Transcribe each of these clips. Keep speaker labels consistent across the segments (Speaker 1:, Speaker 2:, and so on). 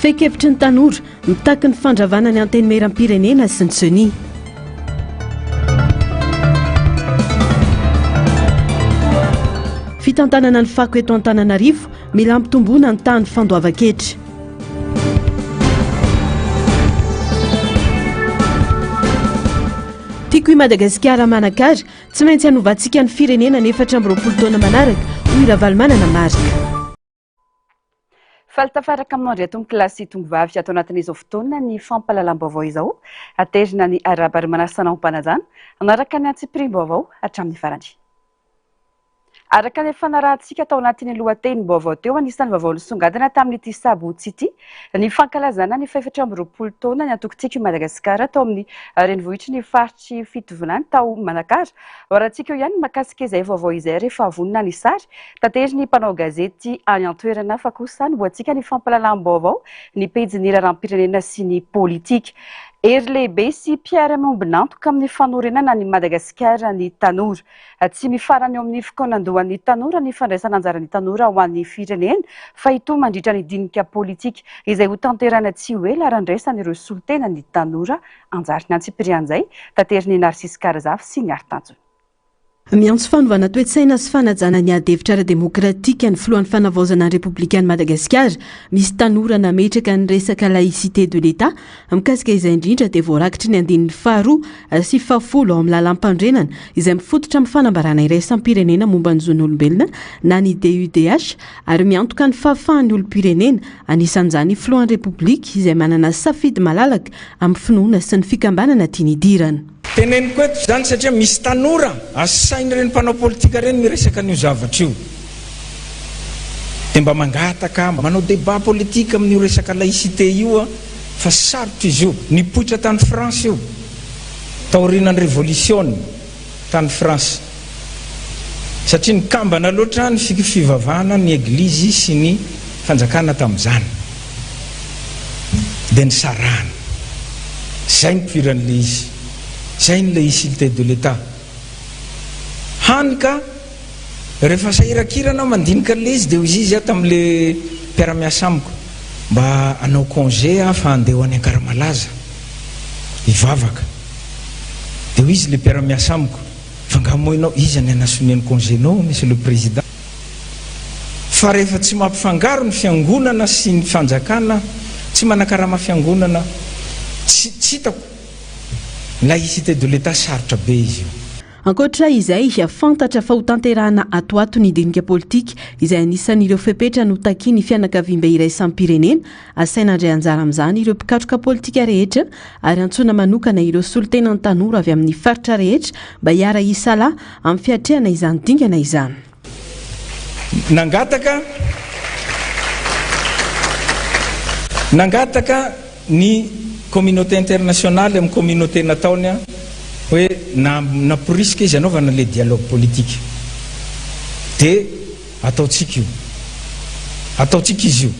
Speaker 1: Fehin-kevitry ny tanora, mitaky ny fandravana ny Antenimierampirenena sy ny Ceni. Fitantanana ny fako eto Antananarivo, mila ampitomboina ny tahan'ny fandoavan-ketra. Tiako i Madagasikara Manakara, tsy maintsy hanovantsika ny firenena ny 24 taona manaraka, hoy Ravalomanana Marc.
Speaker 2: Faly tafaraka aminao indray tompokolahy sy tongovavy ato anatin'izao fotoana ny fampahalalam-baovao izao. Aterina ny arahaba ary manasa anao am-panajana hanaraka ny antsipiriam-baovao hatramin'ny farany. Araka ny efa narahantsika tao anatin'ny lohatenim-baovao teo, anisan'ny vaovao nisongadina tamin'ity sabotsy ity ny fankalazana ny fahefatra amby 20 taona ny antoko Tiako i Madagasikara tao amin'ny renivohitry ny faritry Fitovinany tao Manakara. Hoarahantsika eo ihany ny mahakasika izay vaovao izay rehefa vonona ny sary taterin'ny mpanao gazety any an-toerana fa kosa hanombohantsika ny fampahalalam-baovao ny pejin'ny raharaham-pirenena sy ny politika. Hery lehibe sy mpiara-miombon'antoka amin'ny fanorenana an'i Madagasikara ny tanora. Tsy mifarana eo amin'ny fikaonandohan'ny tanora ny fandraisana anjaran'ny tanora ho an'ny firenena fa hitohy mandritra ny dinika politika izay hotanterahina tsy ho ela ary handraisan'ireo solontenan'ny tanora anjara. Ny antsipirian'izay, taterin'i Narcisse Karazafy sy Ny Haritanjona.
Speaker 1: Miantso fanovana toe-tsaina sy fanajana ny ady hevitra ara-demokratika ny filohan'ny Fanavaozana ny Repoblikan'i Madagasikara. Misy tanora nametraka ny resaka laïcité de l'Etat Mikasika izay indrindra dia voarakitry ny andininy faharoa sy fahafolo ao amin'ny lalàmpanorenana izay mifototra amin'ny fanambarana iraisam-pirenena momba ny zon'olombelona na ny DUDH ary miantoka ny fahafahan'ny olom-pirenena, anisan'izany filohan'ny Repoblika izay manana safidy malalaka amin'ny finoana sy ny fikambanana tiany hidirana.
Speaker 3: Teneniko eto izany satria misy tanora asain'ireny mpanao politika ireny miresaka an'io zavatra io. Dia mba mangataka, manao débat politique amin'io resaka laïcité io aho fa sarotra izy io. Nipoitra tany France io, taorianan'ny revolisiona tany France. Satria nikambana loatra ny fivavahana, ny eglizy sy ny fanjakana tamin'izany. Dia nisarahana. Izay ny poiran'ilay izy. Izay ny laïcité de l'Etat. Hany ka rehefa sahirankirana aho mandinika an'ilay izy dia hoy izy aho tamin'ilay mpiara-miasa amiko, mba hanao congé aho fa handeha ho any Ankaramalaza hivavaka. Dia hoy izy ilay mpiara-miasa amiko, fa angaha moa ianao, iza ny hanasonia ny congé-nao Monsieur le Président? Fa rehefa tsy mampifangaro ny fiangonana sy ny fanjakana, tsy manakarama fiangonana, tsy tsy hitako, laïcité de l'Etat sarotra be izy io.
Speaker 1: Ankoatra izay, fantatra fa hotanterahina ato ho ato ny dinika politika izay anisan'ireo fepetra notakian'ny fianakaviambe iraisam-pirenena. Asaina handray anjara amin'izany ireo mpikatroka politika rehetra ary antsoina manokana ireo solontenan'ny tanora avy amin'ny faritra rehetra mba hiara-hisalahy amin'ny fiatrehana izany dingana izany.
Speaker 3: Nangataka nangataka ny communauté internationale amin'ny communauté nataony hoe namporisika izy hanaovana le dialogue politique de ataontsika io ataontsika izy io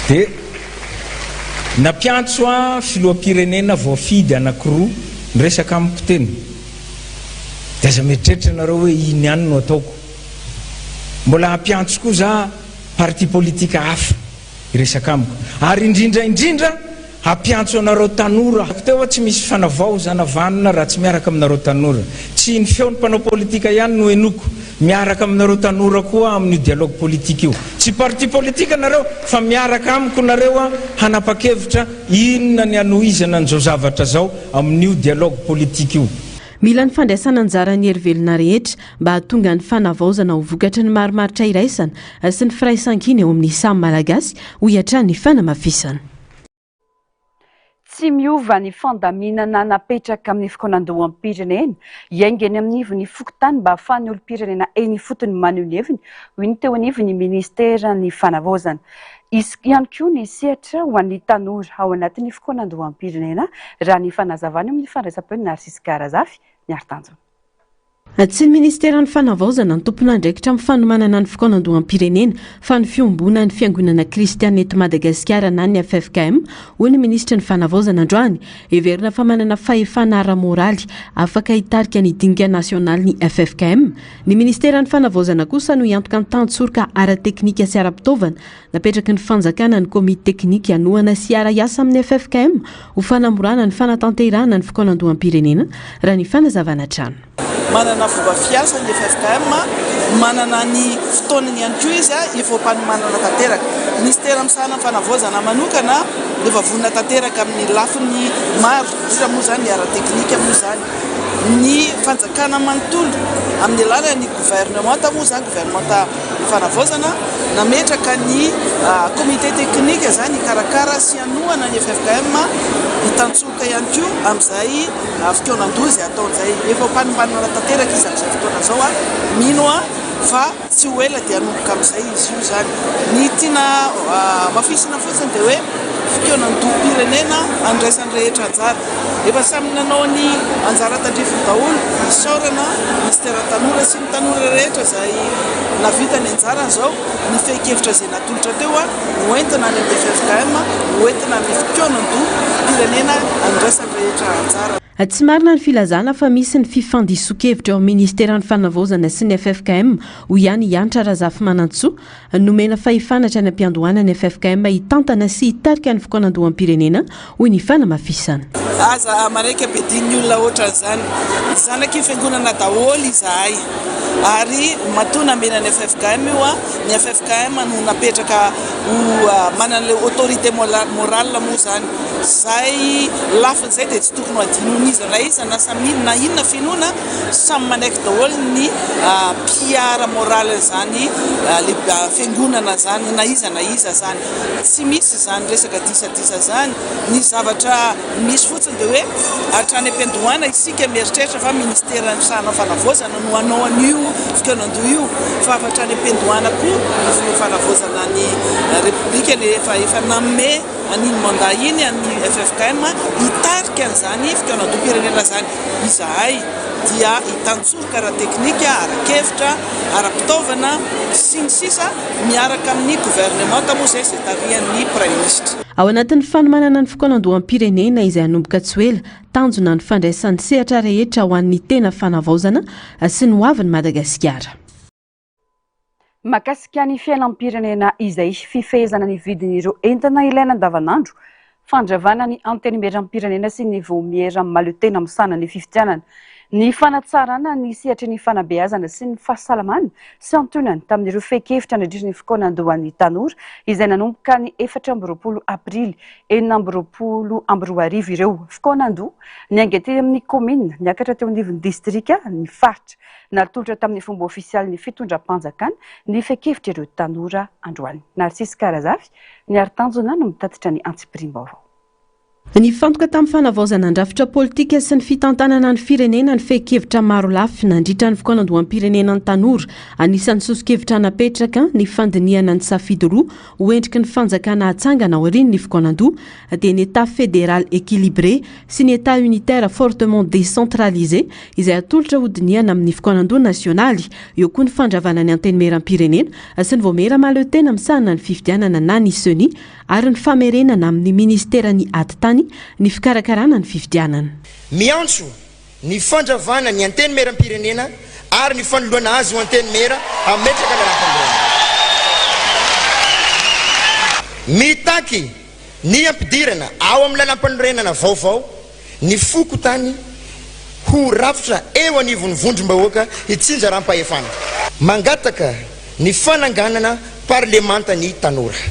Speaker 3: de nampiantso ahy filoham-pirenena voafidy anakiroa niresaka amiko teny de aza mieritreritra nareo hoe iny ihany no ataoko mbola hampiantso koa za parti politique hafa hiresaka amiko ary indrindra indrindra hampiantso anareo tanora teo aho tsy misy fanavaozana vanona raha tsy miaraka aminareo tanora tsy ny feon'ny mpanao politika ihany no henoko miaraka aminareo tanora koa amin'io dialogue politique io tsy parti politique nareo fa miaraka amiko nareo a hanapa-kevitra inona ny hanohizana an'izao zavatra zao amin'io dialogue politique io.
Speaker 1: Mila ny fandraisana anjaran'ny hery velona rehetra mba hahatonga ny fanavaozana ho vokatry ny marimaritra iraisana sy ny firaisankina eo amin'ny samy Malagasy, hoy hatrany ny fanamafisana.
Speaker 2: Tsy miova ny fandaminana napetraka amin'ny fikaonandoham-pirenena. Hiainga eny anivon'ny fokontany mba hahafahan'ny olom-pirenena eny ifotony maneho ny heviny, hoy ny teo anivon'ny minisiteran'ny Fanavaozana. Hisy ihany koa ny sehatra ho an'ny tanora ao anatin'ny fikaonandoham-pirenena, raha ny fanazavana eo amin'ny fandraisam-peon'i Narcisse Garazafy, Miaritanjona.
Speaker 1: Tsy ny Ministeran'ny Fanavaozana no tompon'andraikitra amin'ny fanomanana ny fikaonandoham-pirenena fa ny Fiombonan'ny Fiangonana Kristiana eto Madagasikara na ny ffkm, hoy ny Minisitry ny Fanavaozana androany. Heverina fa manana fahefana ara-moraly afaka hitarika ny dinika nasionaly ny ffkm. Ny Ministeran'ny Fanavaozana kosa no hiantoka ny tantsoroka ara-teknika sy ara-pitaovana Napetraky ny fanjakana ny komity teknika hanohana sy hiara-hiasa amin'ny ffkm ho fanamorana ny fanatanterahana ny fikaonandoham-pirenena, raha ny fanazavana hatrany.
Speaker 4: Manana fomba fiasa ny ffkm, manana ny fotoanany ihany koa izy efa ho am-panomanana tanteraka. Minisitera misahana ny fanavaozana manokana efa vonona tanteraka amin'ny lafiny maro, indrindra moa izany ny ara-teknika moa izany. Ny fanjakana manontolo amin'ny alalan'ny governemanta moa izany, governemanta fanavaozana, nametraka ny comité technique izany hikarakara sy hanohana ny ffkm hitantsoroka ihany koa amin'izay fikaonandoha izay ataony izay. Efa ho mpanomanana tanteraka izy amin'izao fotoana izao, mino aho fa tsy ho ela dia hanomboka amin'izay izy io izany. Ny tiana hamafisina fotsiny dia hoe fikaonandoham-pirenena andraisan'ny rehetra anjara. Efa samy nanao ny anjara tandrifiny daholo. Isaorana Mister Tanora sy ny tanora rehetra izay nahavita ny anjarany izao. Ny fehin-kevitra izay natolotra teo ho entina any amin'ny ffkm, ho entina amin'ny fikaonandoham-pirenena andraisan'ny rehetra anjara.
Speaker 1: Tsy marina ny filazana fa misy ny fifandisoan-kevitra eo amin'ny Ministeran'ny Fanavaozana sy ny ffkm, hoy ihany i Hanitra Razafimanantsoa. Nomena fahefana hatrany am-piandohana ny ffkm hitantana sy hitarika ny fikaonandoham-pirenena, hoy ny fanamafisana.
Speaker 4: Aza manaiky ampiadian'ny olona ohatran'izany. Zanaky ny fiangonana daholo izahay ary matoa namena ny ffkm io, ny ffkm no napetraka ho manana ilay autorité morale moa izany. Izay lafiny izay dia tsy tokony ho adinoin'iza na iza na samy na inona finoana, samy manaiky daholo ny mpiara morale izany fiangonana izany na iza na iza izany. Tsy misy izany resaka disadisa izany, ny zavatra misy fotsiny dia hoe hatrany am-piandohana isika mieritreritra fa ministera misahana fanavaozana no hanao an'io fikaonandoha io fa hatrany am-piandohana koa ny filoha fanavaozana ny repoblika efa efa nanome an'iny mandat iny an'ny ffkm hitarika an'izany fikaonandoham-pirenena izany. Izahay dia hitantsoroka ara-teknika, ara-kevitra, ara-pitaovana, sy ny sisa miaraka amin'ny governemanta moa izay izay tarihan'ny Praiminisitra.
Speaker 1: Ao anatin'ny fanomanana ny fikaonandoham-pirenena izay hanomboka tsy ho ela, tanjona ny fandraisan'ny sehatra rehetra ho an'ny tena fanavaozana sy ny hoavin'i Madagasikara.
Speaker 2: Mahakasika ny fiainam-pirenena izay fifehezana ny vidin'ireo entana ilaina andavanandro, fandravana ny Antenimierampirenena sy ny Vaomiera mahaleo-tena misahana ny fifidianana, ny fanatsarana ny sehatry ny fanabeazana sy ny fahasalamana sy antonany tamin'ireo fehin-kevitra nandritra ny fikaonandohan'ny tanora izay nanomboka ny 24 aprily 2026 ireo. Fikaonandoha niainga teny amin'ny kaominina, niakatra teo anivon'ny distrika, ny faritra. Natolotra tamin'ny fomba ofisialy ny fitondram-panjakana ny fehin-kevitr'ireo tanora androany. Narcisse Karazafy, Niary Tanjona no mitatitra ny antsipiriam-baovao.
Speaker 1: Nifantoka tamin'ny fanavaozana ny rafitra politika sy ny fitantanana ny firenena ny fehin-kevitra marolafy nandritra ny fikaonandoham-pirenena ny tanora. Anisan'ny soso-kevitra napetraka ny fandinihana ny safidy roa ho endriky ny fanjakana hatsangana aorian'ny fikaonandoha dia ny Etat fédéral équilibré sy ny Etat unitaire fortement décentralisé izay atolotra hodinihana amin'ny fikaonandoha nasionaly. Eo koa ny fandravana ny Antenimierampirenena sy ny Vaomiera mahaleotena misahana ny fifidianana na ny Ceni ary ny famerenana amin'ny minisiteran'ny Atitany ny fikarakarana ny fifidianana.
Speaker 5: Miantso ny fandravana ny Antenimierampirenena ary ny fanoloana azy ho Antenimiera hametraka lalàmpanorenana. Mitaky ny hampidirana ao amin'ny lalàmpanorenana vaovao ny fokontany ho rafitra eo anivon'ny vondrom-bahoaka hitsinjaram-pahefana. Mangataka ny fananganana parlemanta ny tanora.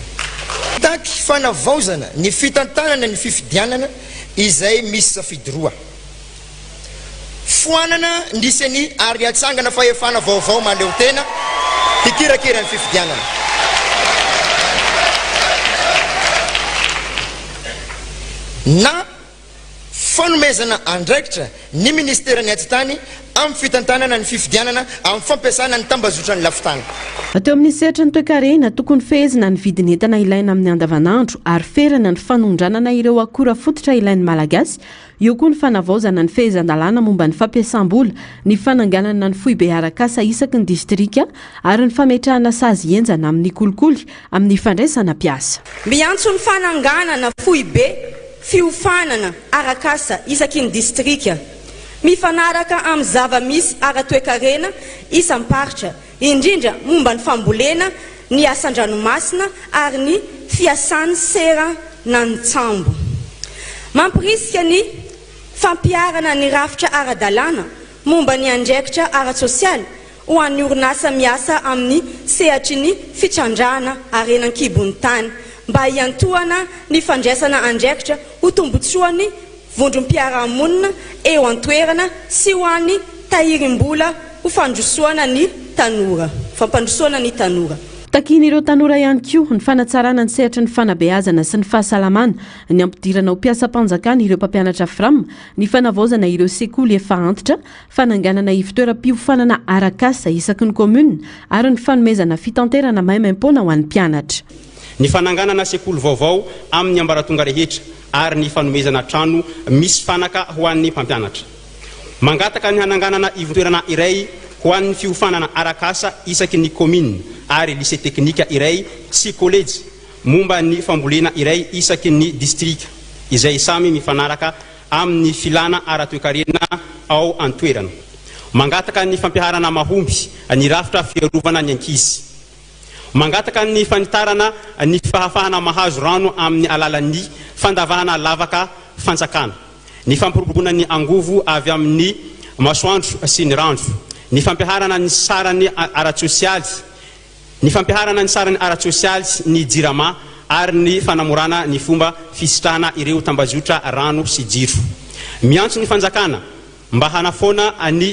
Speaker 5: Mitaky fanavaozana ny fitantanana ny fifidianana izay misy safidy roa. Foanana ny ceni ary atsangana fahefana vaovao mahaleotena hikirakira ny fifidianana. Na. Fanomezana andraikitra ny minisiteran'ny Atitany amin'ny fitantanana ny fifidianana amin'ny fampiasana ny tambazotran'ny lafintany.
Speaker 1: Teo amin'ny sehatry ny toekarena, tokony fehezina ny vidin'entana ilaina amin'ny andavanandro ary ferana ny fanondranana ireo akora fototra ilain'ny Malagasy. Eo koa ny fanavaozana ny fehezan-dalàna momba ny fampiasam-bola, ny fananganana ny foibe arak'asa isaky ny distrika ary ny fametrahana sazy henjana amin'ny kolikoly amin'ny fandraisana mpiasa.
Speaker 6: Miantso ny fananganana foibe fiofanana arak'asa isaky ny distrika, mifanaraka amin'ny zava-misy ara-toekarena isam-paritra, indrindra momba ny fambolena, ny asan-dranomasina ary ny fiasan'ny seranan-tsambo. Mampirisika ny fampiharana ny rafitra ara-dalàna momba ny andraikitra ara-tsosialy ho an'ny orinasa miasa amin'ny sehatry ny fitrandrahana harena an-kibon'ny tany mba hiantohana ny fandraisana andraikitra ho tombontsoan'ny vondrom-piarahamonina eo an-toerana sy ho an'ny tahirim-bola ho fandrosoana ny tanora fampandrosoana ny tanora.
Speaker 1: Takian'ireo tanora ihany koa ny fanatsarana ny sehatry ny fanabeazana sy ny fahasalamana, ny hampidirana ho mpiasam-panjakana ireo mpampianatra Fram, ny fanavaozana ireo sekoly efa antitra, fananganana ivontoeram-piofanana arak'asa isaky ny kaominina ary ny fanomezana fitanterana maimaimpoana ho an'ny mpianatra.
Speaker 7: Ny fananganana sekoly vaovao amin'ny ambaratonga rehetra ary ny fanomezana trano misy fanaka ho an'ny mpampianatra. Mangataka ny hananganana ivontoerana iray ho an'ny fiofanana arak'asa isaky ny kaominina ary lycée teknika iray sy kolejy momba ny fambolena iray isaky ny distrika izay samy mifanaraka amin'ny filàna ara-toekarena ao an-toerana. Mangataka ny fampiharana mahomby ny rafitra fiarovana ny ankizy. Mangataka ny fanitarana ny fahafahana mahazo rano amin'ny alalan'ny fandavahana lavaka fantsakana, ny fampiroboroboana ny angovo avy amin'ny masoandro sy ny rano, ny fampiharana ny sarany ara-tsosialy, Ny fampiharana ny sarany ara-tsosialy ny Jirama ary ny fanamorana ny fomba fisitrahana ireo tambajotra rano sy jiro. Miantso ny fanjakana mba hanafoana ny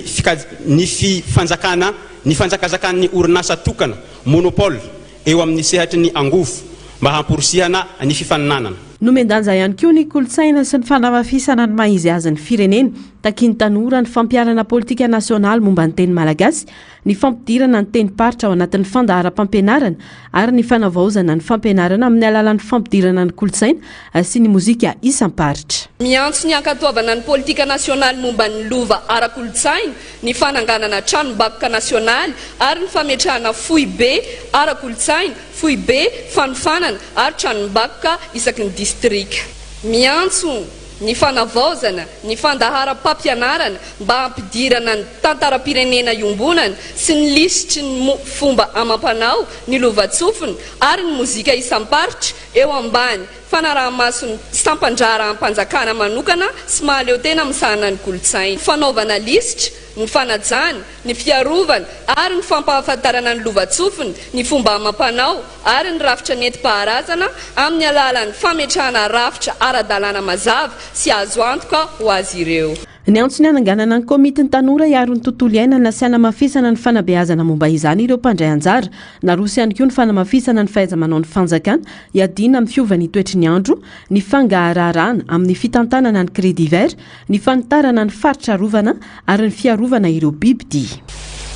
Speaker 7: ny fifanjakana ny fanjakazakan'ny orinasa tokana, monopole, eo amin'ny sehatry ny angovo mba hamporisihana ny fifaninanana.
Speaker 1: Nomen-danja ihany koa ny kolontsaina sy ny fanamafisana ny maha izy azy ny firenena. Takian'ny tanora ny fampiharana politika nasionaly momba ny teny malagasy ny fampidirana ny tenim-paritra ao anatin'ny fandaharam-pampianarana ary ny fanavaozana ny fampianarana amin'ny alalan'ny fampidirana ny kolontsaina sy ny mozika isam-paritra.
Speaker 8: Miantso ny hankatoavana ny politika nasionaly momba ny lova ara-kolontsaina, ny fananganana tranombakoka nasionaly ary ny fametrahana foibe ara-kolontsaina, foibe fanofanana ary tranombakoka isaky ny distrika. Miantso ny fanavaozana ny fandaharam-pampianarana mba hampidirana ny tantaram-pirenena iombonana sy ny lisitry ny fomba amam-panao, ny lovantsofina ary ny mozika isam-paritra eo ambany fanaraha-mason'ny sampan-draharaham-panjakana manokana sy mahaleo tena misahana ny kolontsaina. Fanaovana lisitra, ny fanajana, ny fiarovana ary ny fampahafantarana ny lovantsofina, ny fomba amam-panao ary ny rafitra nentim-paharazana amin'ny alalan'ny fametrahana rafitra ara-dalàna mazava sy azo antoka ho azy ireo.
Speaker 1: Niantso ny hananganana ny komitin'ny tanora hiaro ny tontolo iainana sy hanamafisana ny fanabeazana momba izany ireo mpandray anjara. Naroso ihany koa ny fanamafisana ny fahaiza-manaon'ny fanjakana hiadiana amin'ny fiovan'ny toetry ny andro, ny fangaharaharahana amin'ny fitantanana ny crédit vert, ny fanitarana ny faritra arovana ary ny fiarovana ireo bibidia.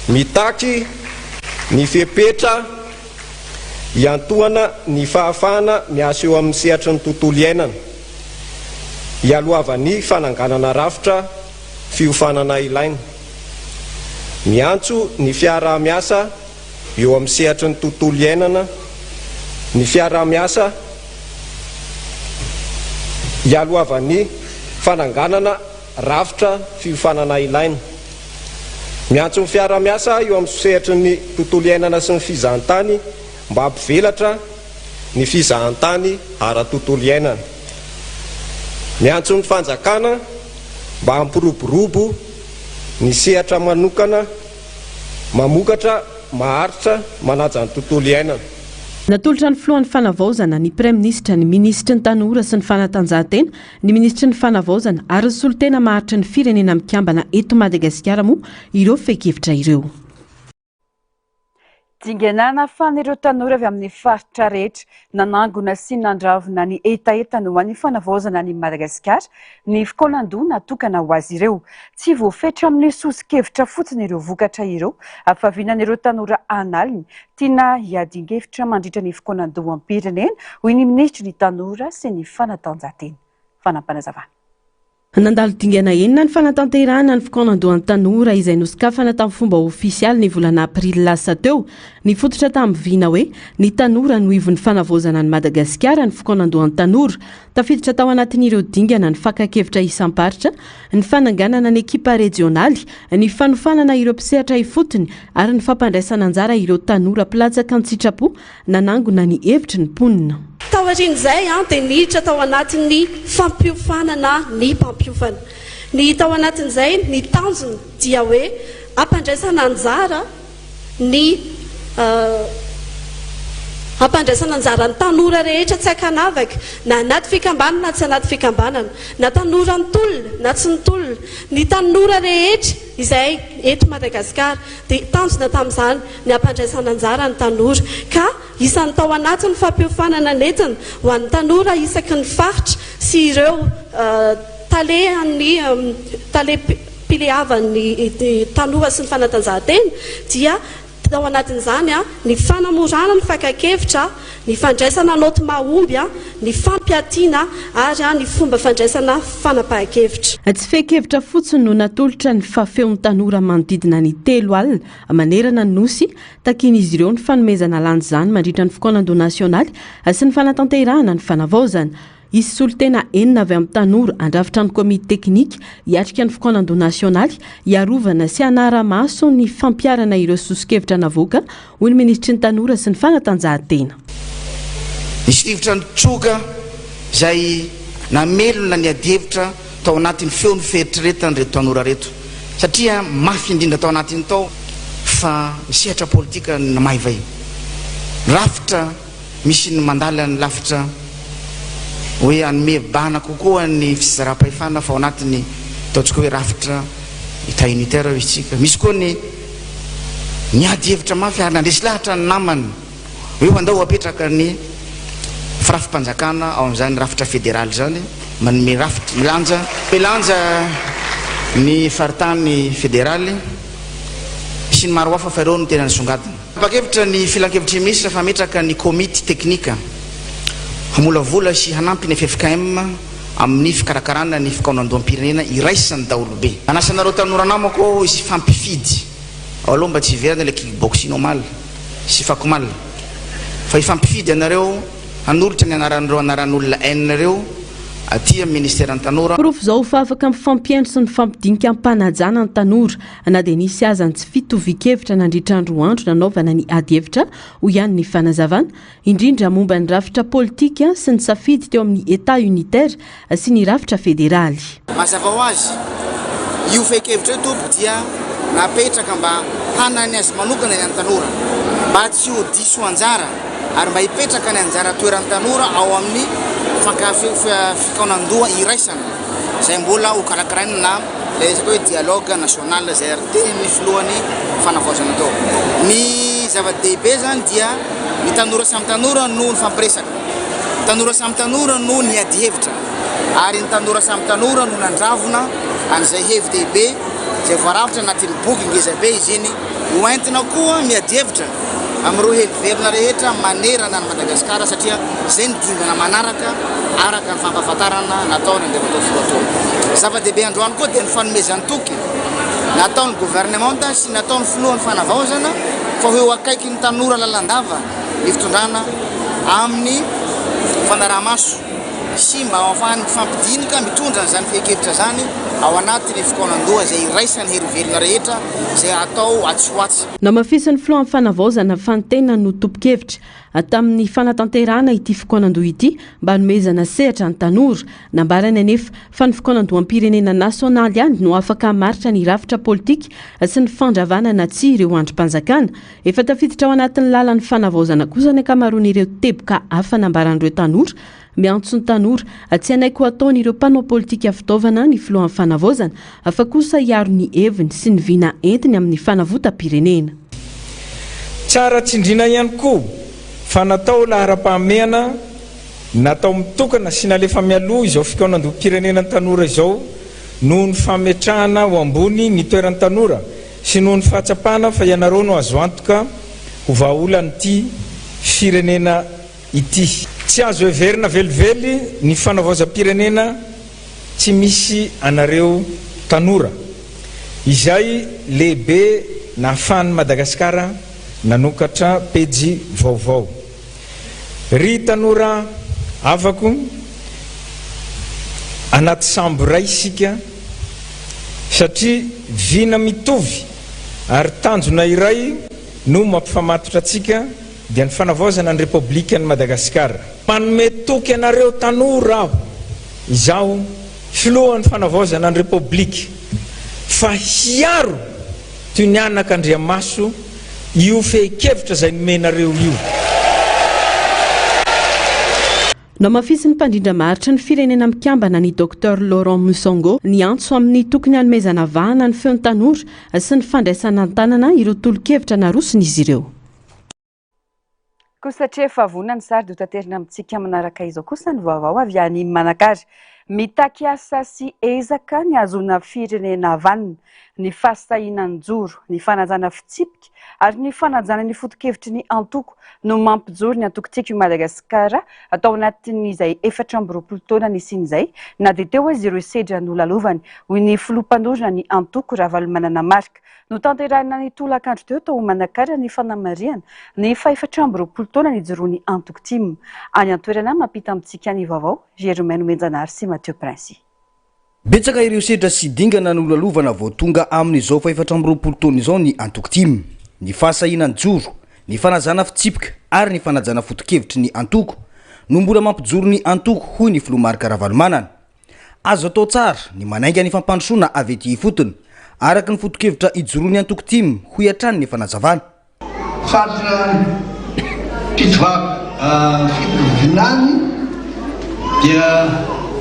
Speaker 9: Mitaky ny fepetra hiantohana ny fahafahana miasa eo amin'ny sehatry ny tontolo iainana, hialohavan'ny fananganana rafitra fiofanana ilaina. Miantso ny fiaraha-miasa eo amin'ny sehatry ny tontolo iainana ny fiaraha-miasa hialohavan'ny fananganana rafitra fiofanana ilaina. Miantso ny fiaraha-miasa eo amin'ny sehatry ny tontolo iainana sy ny fizahantany mba hampivelatra ny fizahantany ara-tontolo iainana. Miantso ny fanjakana mba hampiroborobo ny sehatra manokana Mamokatra, maharitra, manaja ny tontolo iainana.
Speaker 1: Natolotra ny filohan'ny Fanavaozana, ny Praiminisitra, ny minisitry ny Tanora sy ny Fanatanjahantena, ny minisitry ny Fanavaozana ary ny solontena maharitry ny Firenena Mikambana eto Madagasikara moa ireo fehin-kevitra ireo.
Speaker 2: Dingana nahafahan'ireo tanora avy amin'ny faritra rehetra nanangona sy nandravona ny hetahetany ho an'ny fanavaozana an'i Madagasikara ny fikaonandoha natokana ho azy ireo. Tsy voafetra amin'ny soso-kevitra fotsiny ireo vokatra ireo fa vinan'ireo tanora an'aliny tiana hiadian-kevitra mandritra ny fikaonandoham-pirenena, hoy ny minisitry ny Tanora sy ny fanatanjahantena. Fanampinazavana.
Speaker 1: Nandalo dingana enina ny fanatanterahana ny fikaonandohan'ny tanora izay nosokafana tamin'ny fomba ofisialy ny volana aprily lasa teo. Nifototra tamin'ny vina hoe Ny tanora no ivon'ny fanavaozana an'i Madagasikara ny fikaonandohan'ny tanora. Tafiditra tao anatin'ireo dingana ny fakan-kevitra isam-paritra, ny fananganana ny ekipa rejionaly, ny fanofanana ireo mpisehatra ifotony ary ny fampandraisana anjara ireo tanora mpilatsaka an-tsitrapo nanangona ny hevitry ny mponina.
Speaker 10: Taorian'izay dia niditra tao anatin'ny fampiofanana ny mpampiofana. Ny tao anatin'izay, ny tanjona dia hoe hampandraisana anjara ny hampandraisana anjara ny tanora rehetra tsy ankanavaka, na anaty fikambanana na tsy anaty fikambanana, na tanora nitolona na tsy nitolona, ny tanora rehetra izay eto Madagasikara. Dia tanjona tamin'izany ny hampandraisana anjara ny tanora ka isan'ny tao anatin'ny fampiofanana nentina ho an'ny tanora isaky ny faritra sy ireo talehan'ny talem-pileavan'ny tanora sy ny fanatanjahantena dia tao anatin'izany ny fanamorana ny fakan-kevitra, ny fandraisana naoty mahomby, ny fampiatiana ary ny fomba fandraisana fanapahan-kevitra.
Speaker 1: Tsy fehin-kevitra fotsiny no natolotra ny fa feon'ny tanora manodidina ny 30 manerana ny Nosy. Takian'izy ireo ny fanomezana lanja izany mandritra ny fikaonandoha nasionaly sy ny fanatanterahana ny fanavaozana. Hisy solontena enina avy amin'ny tanora handrafitra ny komity teknika hiatrika ny fikaonandoha nasionaly hiarovana sy hanara-maso ny fampiharana ireo soso-kevitra navoaka, hoy ny minisitry ny Tanora sy ny fanatanjahantena.
Speaker 11: Nisy rivotra nitsoka izay namelona ny adihevitra tao anatin'ny feon'ny fieritreretan'ireto tanora ireto satria mafy indrindra tao anatiny tao fa ny sehatra politika namaivay rafitra. Misy ny mandala ny lafitra hoe hanome bahana kokoa ny fitsinjaram-pahefana fa ao anatin'ny ataontsika hoe rafitra Etat unitaire hoy isika. Misy koa ny niady hevitra mafy ary nandresy lahatra ny namany hoe andao apetraka ny firafi-panjakana ao amin'izany rafitra federaly izany, manome rafitra milanja milanja ny faritany federaly sy ny maro hafa fa ireo no tena nisongadina. Tapa-kevitra ny Filankevitry ny Minisitra fa hametraka ny Komity teknika hamolavola sy hanampy ny ffkm amin'ny fikarakarana ny fikaonandoham-pirenena iraisan'ny daholobe. Manasa anareo tanora namako aho hifampifidy ao aloha mba tsy hiverina ilay kick-boxing omaly sy fakomal fa hifampifidy ianareo hanolotra ny anaran'ireo anaran'olona N ireo aty amin'ny Ministeran'ny Tanora.
Speaker 1: Porofo izao fa afaka mifampihaino sy mifampidinika am-panajana ny tanora na dia nisy aza ny tsy fitovian-kevitra nandritra ny roa andro nanaovana ny adihevitra, hoy ihany ny fanazavana, indrindra momba ny rafitra politika sy ny safidy teo amin'ny Etat unitaire sy ny rafitra federaly.
Speaker 11: Mazava ho azy, io fehin-kevitra io tompoko dia napetraka mba hanana ny azy manokana ny an'ny tanora, mba tsy ho diso anjara ary mba hipetraka ny anjara toeran'ny tanora ao amin'ny fikaonandoha iraisana izay mbola ho karakaraina na ilay resaka hoe dialogue national izay ary tenin'ny filohan'ny fanavaozana tao. Ny zava-dehibe izany dia ny tanora samy tanora no nifampiresaka, ny tanora samy tanora no niady hevitra ary ny tanora samy tanora no nandravona an'izay hevi-dehibe izay voarafitra anatin'ny boky ngezabe izy iny ho entina koa miady hevitra amin'ireo herivelona rehetra manerana an'i Madagasikara satria izay no dingana manaraka araka ny fampahafantarana nataon'ny Andriamatoa Filoha teo. Zava-dehibe androany koa dia ny fanomezan-toky nataon'ny governemanta sy nataon'ny Filohan'ny Fanavaozana fa ho eo akaikin'ny tanora lalandava ny fitondrana amin'ny fanaraha-maso sy mba ahafahany mifampidinika mitondra an'izany fehin-kevitra izany ao anatin'ny fikaonandoha izay iraisan'ny herivelona rehetra izay hatao atsy ho atsy.
Speaker 1: Namafisin'ny filohan'ny Fanavaozana fa ny tenany no tompon-kevitra tamin'ny fanatanterahana ity fikaonandoha ity mba hanomezana sehatra ny tanora. Nambarany anefa fa ny fikaonandoham-pirenena nasionaly ihany no afaka hamaritra ny rafitra politika sy ny fandravana na tsia ireo andrim-panjakana. Efa tafiditra ao anatin'ny lalan'ny fanavaozana kosa ny ankamaroan'ireo teboka hafa nambaran'ireo tanora Miantso ny tanora tsy hanaiky ho ataon'ireo mpanao politika fitaovana ny filohan'ny fanavaozana fa kosa hiaro ny heviny sy ny vina entiny amin'ny fanavotam-pirenena.
Speaker 11: Tsy.
Speaker 3: Tsara tsindriana ihany koa fa natao laharam-pahamehana, natao mitokana sy nalefa mialoha izao fikaonandoham-pirenena ny tanora izao noho ny fametrahana ho ambony ny toeran'ny tanora sy noho ny fahatsapana fa ianareo no azo antoka ho vahaolan'ity firenena ity. Tsy azo heverina velively ny fanavaozam-pirenena tsy misy anareo tanora, izay lehibe nahafahan'i Madagasikara nanokatra pejy vaovao. Ry tanora havako, anaty sambo iray isika satria vina mitovy ary tanjona iray no mampifamatotra antsika dia ny fanavaozana ny Repoblikan'i Madagasikara. Manome toky anareo tanora aho, izaho Filohan'ny Fanavaozana ny Repoblika, fa hiaro toy ny anak'Andriamaso io fehin-kevitra izay nomenareo io.
Speaker 1: Nohamafisin'ny mpandrindra maharitry ny Firenena Mikambana ny Docteur Laurent Musongo ny antso amin'ny tokony hanomezana vahana ny feon'ny tanora sy ny fandraisana an-tanana ireo tolo-kevitra naroson'izy ireo.
Speaker 2: Koa satria efa vonona ny sary dia hotaterina amintsika manaraka izao kosa ny vaovao avy any Manakara. Mitaky asa sy ezaka ny hahazoana firenena vanona, ny fahasahiana nijoro, ny fanajana fitsipika ary ny fanajana ny foto-kevitry ny antoko no mampijoro ny antoko Tiako i Madagasikara tao anatin'izay 24 taona nisian'izay na dia teo aza ireo sedra nolalovany, hoy ny filoha mpanorina ny antoko Ravalomanana Marc. Notanterahina ny tolakandro teo tao Manakara ny fanamarihana ny fahefatra amby 20 taona nijoroan'ny antoko tim. Any an-toerana mampita amintsika ny vaovao, Germain Nomenjanahary sy Mathieu Princy.
Speaker 12: Betsaka ireo sedra sy dingana nolalovana vao tonga amin'izao fahefatra amby 20 taona izao ny antoko tim. Ny fahasahiana nijoro, ny fanajana fitsipika ary ny fanajana foto-kevitry ny antoko no mbola mampijoro ny antoko hoy ny filoha Marc Ravalomanana. Azo atao tsara ny manainga ny fampandrosoana avy ety ifotony, araka ny foto-kevitra ijoroan'ny antoko tim, hoy hatrany ny fanazavana.
Speaker 13: Faritra Pitovato Fitovinany dia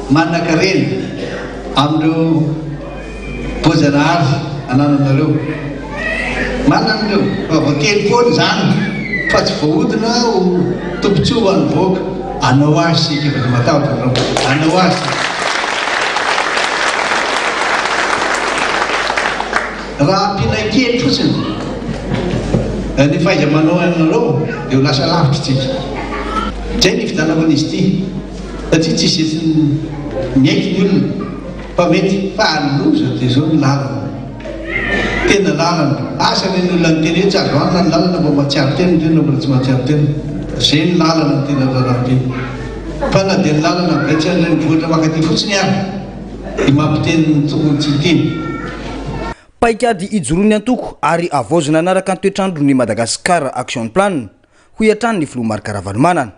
Speaker 13: manankarena amin'ireo voajanahary anananareo. Marina amin'ireo fa voateny foana izany fa tsy voahodina ho tombontsoa ho an'ny vahoaka. Anao azy isika fa tsy matahotra anareo. Anao azy isika. Raha ampiana kely fotsiny ny fahaiza-manao anareo dia ho lasa lavitra isika. Izay ny nifidianako an'izy ity satria tsisy izay tsy miaiky ny olona fa mety fa loza dia izao ny lalana. Tena lalana. Asa ve ny olona niteny hoe tsy azo hanina ny lalana mba mahatsiaro tena ve na mbola tsy mahatsiaro tena. Zay ny lalana no tena raharaha be. Fa na dia ny lalana avy atsy an-drenivohitra mankaty fotsiny ary dia mampiteny ny tokony tsy hiteny.
Speaker 12: Paikady ijoroan'ny antoko ary havaozina hanaraka ny toetr'andro ny Madagascar Action Plan. hoy hatrany ny filoha Marc Ravalomanana.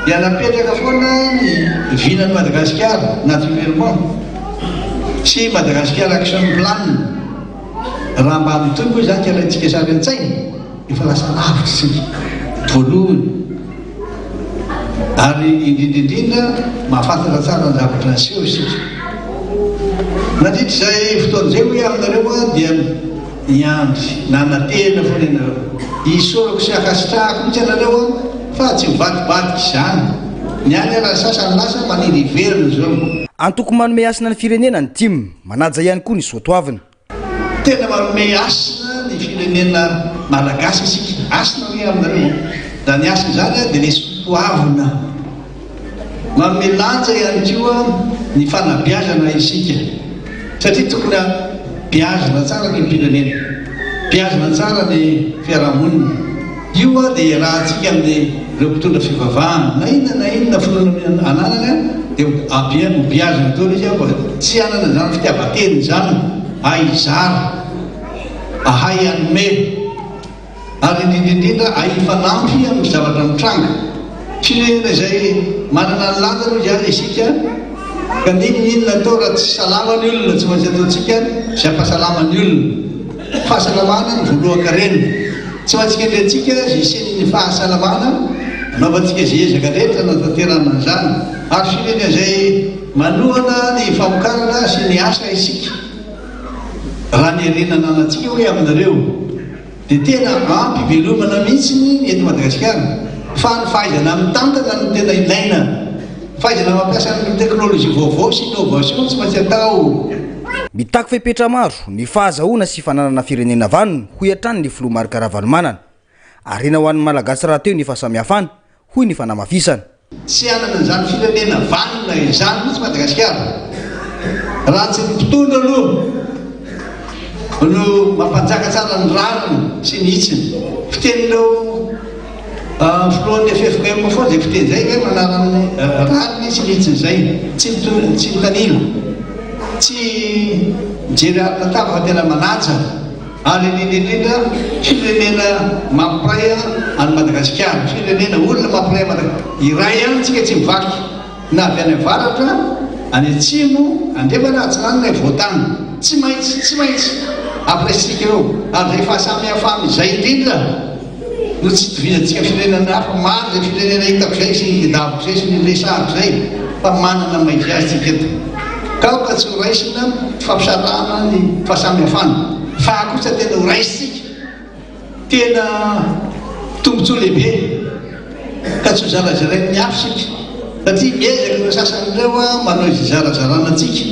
Speaker 13: Dia napetraka foana ny vinan'i Madagasikara naturellement sy Madagascar Action Plan. Raha mba mitohy moa izany ka alaintsika sary an-tsaina, efa lasa lavitra isika voalohany ary indrindra indrindra mahafantatra tsara ny zavatra niseho isika. Nandritra izay fotoana izay hoy aho aminareo dia Niandry, nanantena foana ianareo. Isaorako sy ankasitrahako mihitsy anareo an, fa tsy mivadibadika izany. Ny any ara ny sasany lasa maniry hiverina izao.
Speaker 12: Antoko manome hasina ny firenena ny tim, manaja ihany koa ny soatoavina.
Speaker 13: Tena manome hasina ny firenena malagasy isika, hasina hoe aminareo an, izany hasina izany dia le soatoavina. Manome lanja ihany koa ny fanabeazana isika satria tokony beazina tsara ny olom-pirenena, beazina tsara ny fiarahamonina. Io dia iarahantsika amin'ireo mpitondra fivavahana, na inona na inona finoana ananany dia ho beazina daholo izy mba tsy hanana izany fitiavan-tena izany, hahay hizara, hahay hanome. Ary indrindra indrindra hay hifanampy amin'ny zavatra mitranga. Firenena izay manana ny lanjany hoy ihany isika ka n'inon'inona atao raha tsy salama ny olona tsy maintsy ataontsika izay hampasalama ny olona. Fahasalamana no voalohan-karena. Tsy maintsy kendrentsika izay hisian'ny fahasalamana anaovantsika izay ezaka rehetra hanatanterahana an'izany. Ary firenena izay manohana ny famokarana sy ny asa isika. Raha ny harena ananantsika hoy aminareo. Dia tena ampy velomana mihitsy ny eto Madagasikara fa ny fahaizana mitantana no tena ilaina. Fahaizana mampiasa ny teknolojia vaovao sy innovation tsy maintsy atao.
Speaker 12: Mitaky fepetra maro ny fahazahoana sy fananana firenena vanona, hoy hatrany ny filoha Marc Ravalomanana. Harena ho an'ny Malagasy rahateo ny fahasamihafana, hoy ny fanamafisana.
Speaker 13: Tsy hanana an'izany firenena vanona izany mihitsy Madagasikara raha tsy ny mpitondra aloha no mampanjaka tsara ny rariny sy ny hitsiny. Fitenin'ireo filohan'ny ffkm foana izay fiteny izay hoe manala ny rariny sy ny hitsiny izay. Tsy tsy mitanila, tsy mijery alina tava fa tena manaja. Ary indrindra indrindra firenena mampiray an'i Madagasikara, firenena olona mampiray an'i Madagasikara, iray ihany tsika tsy mivaky na avy any avaratra, any atsimo, andrefana, atsinanana, afovoantany, tsy maintsy, tsy maintsy ampiraisintsika eo, ary izay fahasamihafana izay indrindra no tsy itovizantsika firenena hafa, maro izay firenena hitako izay sy nitedaviko izay sy niresahako izay fa manana ny maha izy azy tsika eto. Ka aoka tsy ho raisina fampisarahana ny fahasamihafana fa kosa tena ho raisintsika tena tombotsoa lehibe ka tsy ho zarazarain'ny hafa isika satria miezaka ireo sasany ireo manao izay hizarazarana antsika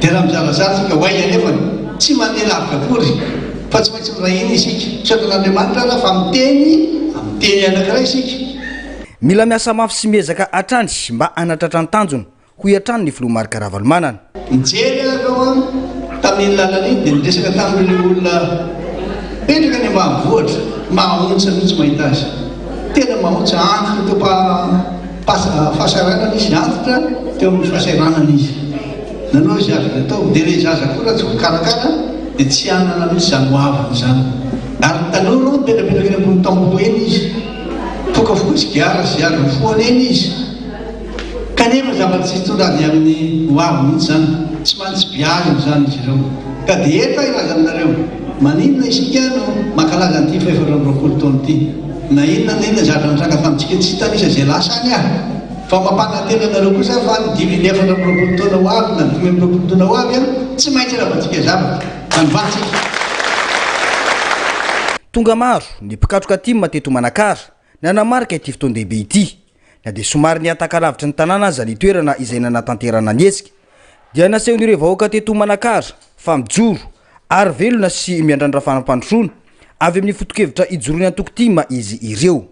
Speaker 13: dia raha mizarazara isika ho aiza anefany? Tsy mandeha lavitra akory fa tsy maintsy miray hina isika. Misaotra an'Andriamanitra ary fa miteny amin'ny teny anankiray isika.
Speaker 12: Mila miasa mafy sy miezaka hatrany mba hanatratra ny tanjona hoy hatrany ny filoha Marc Ravalomanana.
Speaker 13: Nijery aho tao an, tamin'iny lalana iny dia niresaka tamin'ireo olona mipetraka any ambanivohitra, mahaontsa mihitsy mahita azy. Tena mahaontsa, antitra teo fahasahiranana izy, antitra teo amin'ny fahasahiranana izy. Nanao izay azony atao, dia ilay zaza koa raha tsy voakarakara dia tsy hanana mihitsy izany hoaviny izany. Ary ny tanora mipetrapetraka eny ambony tamboho eny izy, mifokafoka sigara sy azony fohana eny izy. Kanefa zavatra tsy hitondra avy amin'ny ho avy mihitsy izany. Tsy maintsy biazina izany izy ireo. Ka dia eto aho hilaza aminareo, maninona isika no mankalaza an'ity fahefatra 24 taona ity? Na inona na inona zavatra nitranga tamintsika, tsy hitanisa izay lasa any aho. Fa mampanantena anareo kosa aho fa ny dimy ny 24 taona ho avy na ny 25 taona ho avy, tsy maintsy hanaovantsika zavatra. Hanovantsika.
Speaker 12: Tonga maro ny mpikatroka tim teto Manakara nanamarika ity fotoan-dehibe ity. Na dia somary nihataka lavitry ny tanàna aza ny toerana izay nanatanterahana ny hetsika, dia nasehon'ireo vahoaka teto Manakara fa mijoro ary velona sy miandrandra fampandrosoana avy amin'ny foto-kevitra ijoroan'ny antoko tim izy ireo.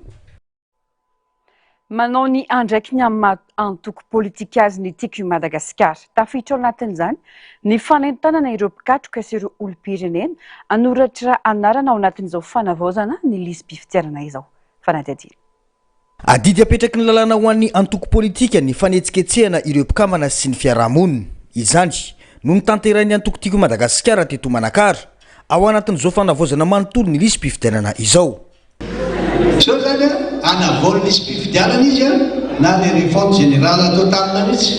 Speaker 2: Manao ny andraikiny amin'ny maha antoko politika azy ny Tiako i Madagasikara. Tafiditra ao anatin'izany ny fanentanana ireo mpikatroka sy ireo olom-pirenena hanoratra anarana ao anatin'izao fanavaozana ny lisi-pifidianana izao. Fanadihadiana.
Speaker 12: Adidy apetraky ny lalàna ho an'ny antoko politika ny fanetsiketsehana ireo mpikambana sy ny fiarahamonina. Izany no notanterahin'ny antoko Tiako i Madagasikara teto Manakara, ao anatin'izao fanavaozana manontolo ny lisi-pifidianana izao.
Speaker 13: Izao izany an, hanavao ny lisi-pifidianana izy an, na le refonte générale totale mihitsy.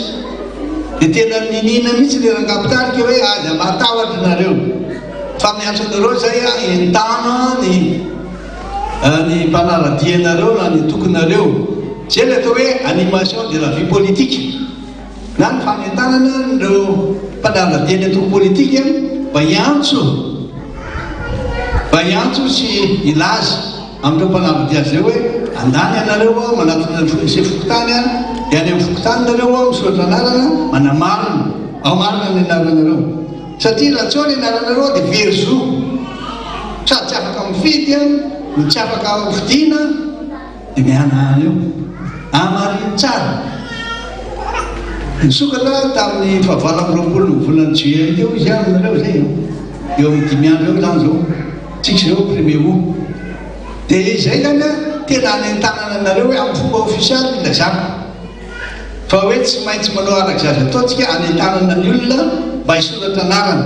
Speaker 13: Dia tena niniana mihitsy le rangahy mpitarika hoe aza matahotra nareo fa miantso anareo izay an, entano ny. Ny mpanara-dia anareo na ny tokinareo. Izay ilay atao hoe animation de la vie politique na ny fanentanana ireo mpanara-dia ny antoko politika mba hiantso mba hiantso sy hilaza amin'ireo mpanara-dia azy ireo hoe andany ianareo aho manatona ny sefo fokontany aho dia any amin'ny fokontany nareo aho misoratra anarana manamarina ao marina ny anaranareo. Satria raha tsy ao ny anaranareo dia very zo. Sady tsy afaka mifidy no tsy afaka hofidiana dia mihanahana eo. Hamarino tsara. Nisokatra tamin'ny faha 28 ny volana juillet teo izy aminareo izay eo. Eo amin'ny dimy andro eo izany izao. Tsika izao premier août. Dia izay izany tena hanentanana anareo hoe amin'ny fomba ofisialy no ilazako. Fa hoe tsy maintsy manao araka izay azo atao tsika hanentanana ny olona mba hisoratra anarana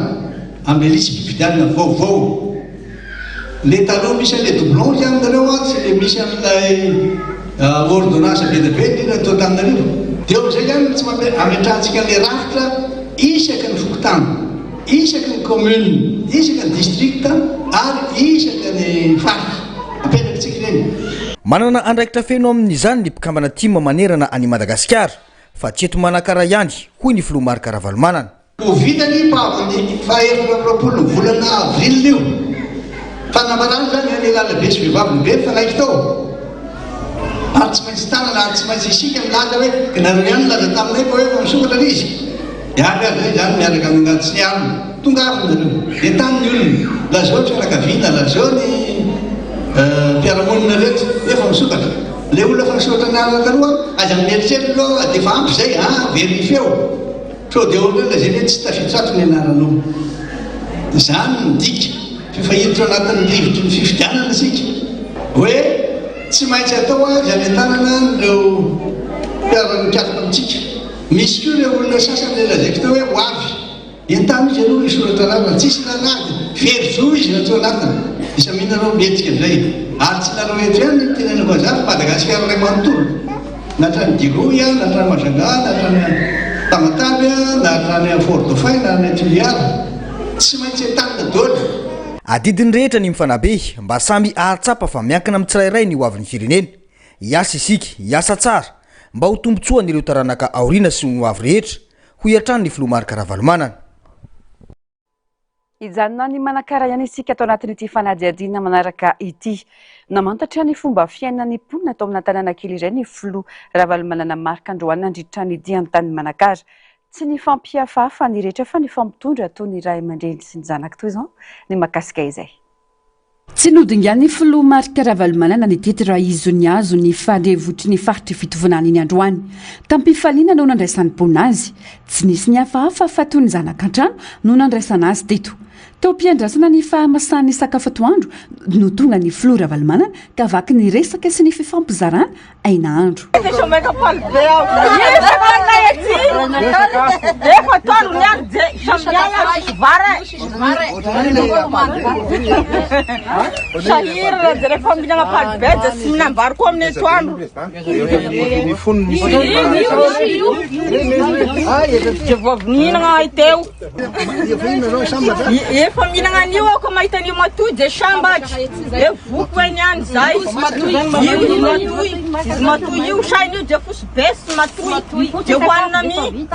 Speaker 13: amin'ny lisi-pifidianana vaovao. Le taloha misy an'le doublon ry aminareo an, sy le misy an'ilay ordonnance be dia be indrindra teo Antananarivo. Dia eo amin'izay ihany no tsy mampe ametrahantsika an'le rafitra isaky ny fokontany, isaky ny commune, isaky ny district ary isaky ny faritra. Apetrakintsika ireny.
Speaker 12: Manana andraikitra feno amin'izany ny mpikambana tim manerana an'i Madagasikara, fa tsy eto Manakara ihany, hoy ny filoha Marc Ravalomanana.
Speaker 13: Ho vita ny pavin'ny faha 24 ny volana avril io. Fanambarana izany any lehilahy be sy vehivavy be mifanaiky tao. Ary tsy maintsy tanana ary tsy maintsy isika milaza hoe nareo ihany nilaza taminay fa hoe efa misokatra ilay izy. Dia avy aza izany miaraka amin'ny angady sy ny alina. Tonga avy nareo. Entano ny olona. Lazao ny fianakaviana, lazao ny mpiara-monina rehetra hoe efa misokatra. Ilay olona efa nisoratra anarana taloha aza mieritreritra aloha dia efa ampy izay an, verifieo. Sao dia olona lazainy hoe tsy tafiditra ato ny anaranao. Izany no midika f'efa hiditra ao anatin'ny rivotry ny fifidianana isika. Hoe tsy maintsy atao azy hanentanana an'ireo mpiara-mikatroka amintsika. Misy koa ireo olona sasany ilay lazaiko teo hoe ho avy. Entano izy aloha hisoratra anarana. Tsisy nanady. Very zo izy raha tsy ao anatiny. Dia samia nareo mihetsika indray. Ary tsy nareo eto ihany no itenenako an'izany fa Madagasikara iray manontolo. Na hatrany Diroy, na hatrany Majunga, na hatrany Tamatave, na hatrany Fort Dauphin, na any Toliara. Tsy maintsy entanina daholo.
Speaker 12: Adidin'ny rehetra ny mifanabe mba samy hahatsapa fa miankina amin'ny tsirairay ny hoavin'ny firenena. Hiasa isika, hiasa tsara, mba ho tombontsoan'ireo taranaka aoriana sy ny hoavy rehetra, hoy hatrany ny filoha Marc Ravalomanana.
Speaker 2: Hijanona any Manakara ihany isika ato anatin'ity fanadihadiana manaraka ity. Namantatra ny fomba fiainan'ny mponina tao amina tanàna kely iray ny filoha Ravalomanana Marc androany nandritra ny diany tany Manakara. Tsy nifampihafahafa ny rehetra fa nifampitondra toy ny ray aman-dreny sy ny zanaka toy izao ny mahakasika izay. Tsy nodingan'ny filoha Marc Ravalomanana ny tety raha izy nihazo ny faharevotry ny faritr'i Fitovinany iny androany. Tam-pifaliana no nandraisan'ny mponina azy. Tsy nisy nihafahafa fa toy ny zanaka an-trano no nandraisana azy teto. Teo am-piandrasana ny fahamasahan'ny sakafo atoandro no tonga ny filoha Ravalomanana ka vaky ny resaka sy ny fifampizarana hainahandro.
Speaker 6: Efa mihinagna an'io aho ka mahita an'io matoy dia sambatra. Dia voky hoe ny any zay. Io izy matoy, izy matoy io saina io dia fosy be sy matoy. Dia hohanina mi.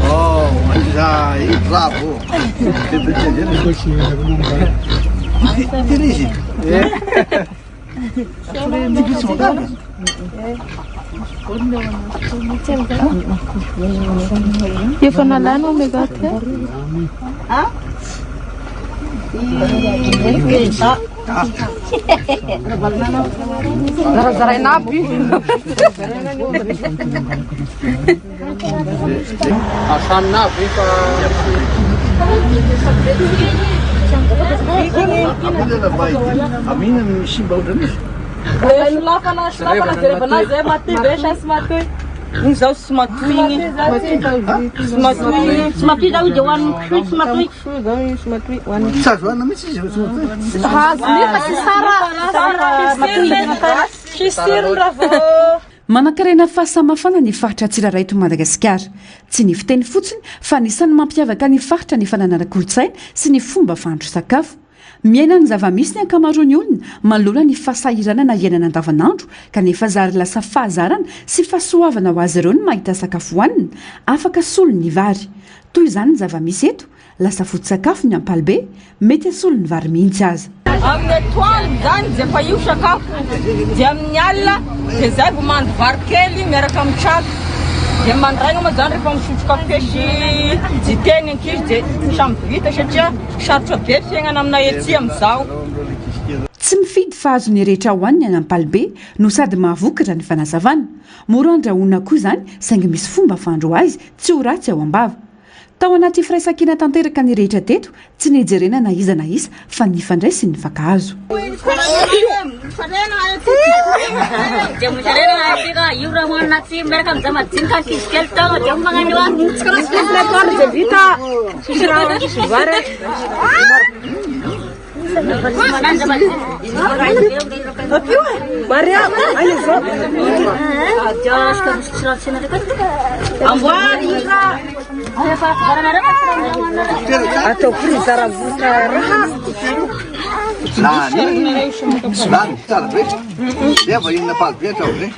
Speaker 13: Oh, bravo.
Speaker 10: Efa nalana omega te? Zarazaraina aby.
Speaker 14: Asanina aby fa
Speaker 13: Amina simba ohatran'izy.
Speaker 8: Solafana, solafana jerevana azy eh, matoy be sa tsy matoy?
Speaker 6: Iny zao tsy matoy iny. Tsy matoy iny.
Speaker 15: Tsy matoy zao izy hoan'ny kisoa tsy matoy.
Speaker 13: Tsy azo hohanina mihitsy izy tsy matoy.
Speaker 10: Azo nefa tsy tsara.
Speaker 8: Matoy. Tsisy tsirony raha vao.
Speaker 2: Manankarena fahasamihafana ny faritra tsirairay eto Madagasikara. Tsy ny fiteny fotsiny fa anisan'ny mampiavaka ny faritra ny fananana kolontsaina sy ny fomba fahandro sakafo. Miaina ny zava-misy ny ankamaroan'ny olona manoloana ny fahasahiranana iainana andavanandro kanefa zary lasa fahazarana sy fahasoavana ho azy ireo ny mahita sakafo hohanina afaka solon'ny vary. Toy izany ny zava-misy eto Lasa foto-tsakafo ny ampalibe, mety hasolo ny vary mihitsy aza.
Speaker 6: Amin'ny atoandro zany dia efa io sakafo, dia amin'ny alina dia zay vao mahandro vary kely miaraka amin'ny traka, dia mandraigna moa zany rehefa misotro kafe sy dite ny ankizy dia samy vita satria sarotra be fiaignana aminay aty amin'izao.
Speaker 2: Tsy mifidy fa azon'ny rehetra hohanina ny ampalibe no sady mahavoky raha ny fanazavana. Mora andrahoina koa izany saingy misy fomba fahandro azy tsy ho ratsy ao am-bava. Tao anaty firaisankina tanteraka ny rehetra teto, tsy nijerena na iza na iza fa nifandray sy nifankahazo.
Speaker 13: Lany. Lany, tsara be. Dia vahiny nafaly be hatramin'izay.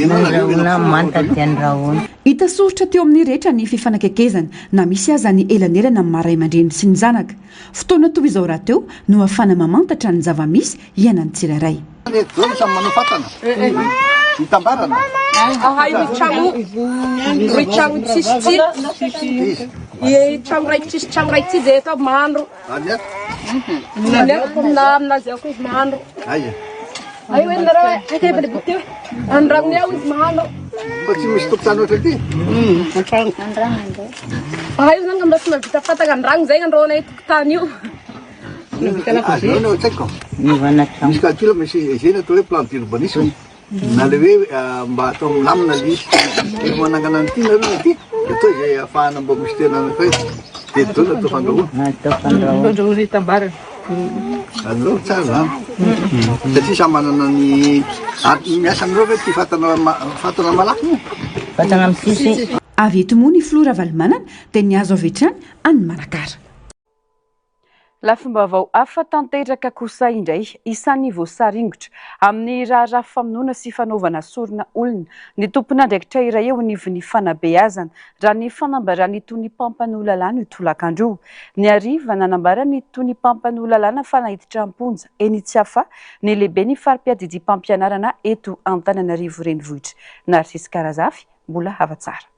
Speaker 15: Andrahoina manta dia andrahoina.
Speaker 16: Hita soritra teo amin'ny rehetra ny fifanakaikezana na misy aza ny elanelana amin'ny maha ray aman-dreny sy ny zanaka. Fotoana toy izao rahateo no ahafahana mamantatra ny zava-misy iainan'ny tsirairay.
Speaker 13: Eto zao samy manao fatana itambarana.
Speaker 17: Ahay ry tragno, ry tragno tsisy tsy, i tragno raiky tsisy tragno raiky tsy zay atao mahandro. Aminazy ao koa izy mahandro.
Speaker 13: Aiza?
Speaker 17: Ay hoe nareo aiza efa le boky teo. Andragnony ao izy mahandro.
Speaker 13: Fa tsy misy tompon-trano ohatra ity?
Speaker 17: Antragno. Ahay io zany mbola tsy mahavita fatana andragno zay androanay tokotany io.
Speaker 13: Azy no tsy haiko. Misy calcul misy izay ny atao hoe plan d'urbanisme. Na le hoe mba atao milamina le izy. Rehefa manangana an'ity nareo na ity, dia atao izay ahafahana mba misy toerana anankiray. Dia eto daholo atao fandrahoana.
Speaker 15: Atao fandrahoana.
Speaker 17: Fandrahoana itambarana.
Speaker 13: Aleo tsara zany. Satria samy manana ny ary miasa amin'ireo ve ity fatana fatana malaky moa?
Speaker 15: Fatana misisy.
Speaker 16: Avy eto moa ny filoha Ravalomanana dia nihazo avy hatrany an'i Manakara.
Speaker 2: Lafim-baovao hafa tanteraka kosa indray, isan'ny voasaringotra amin'ny raharaha famonoana sy fanaovana sorona olona ny tompon'andraikitra iray eo anivon'ny fanabeazana, raha ny fanambaran'ny tonia mpampanoa lalàna io tolakandro io. Ny hariva, nanambara ny tonia mpampanoa lalàna fa naiditra am-ponja eny Tsiafahy ny lehiben'ny fari-piadidiam-pampianarana eto Antananarivo Renivohitra, Narcisque Razafy, mbola hava-tsara.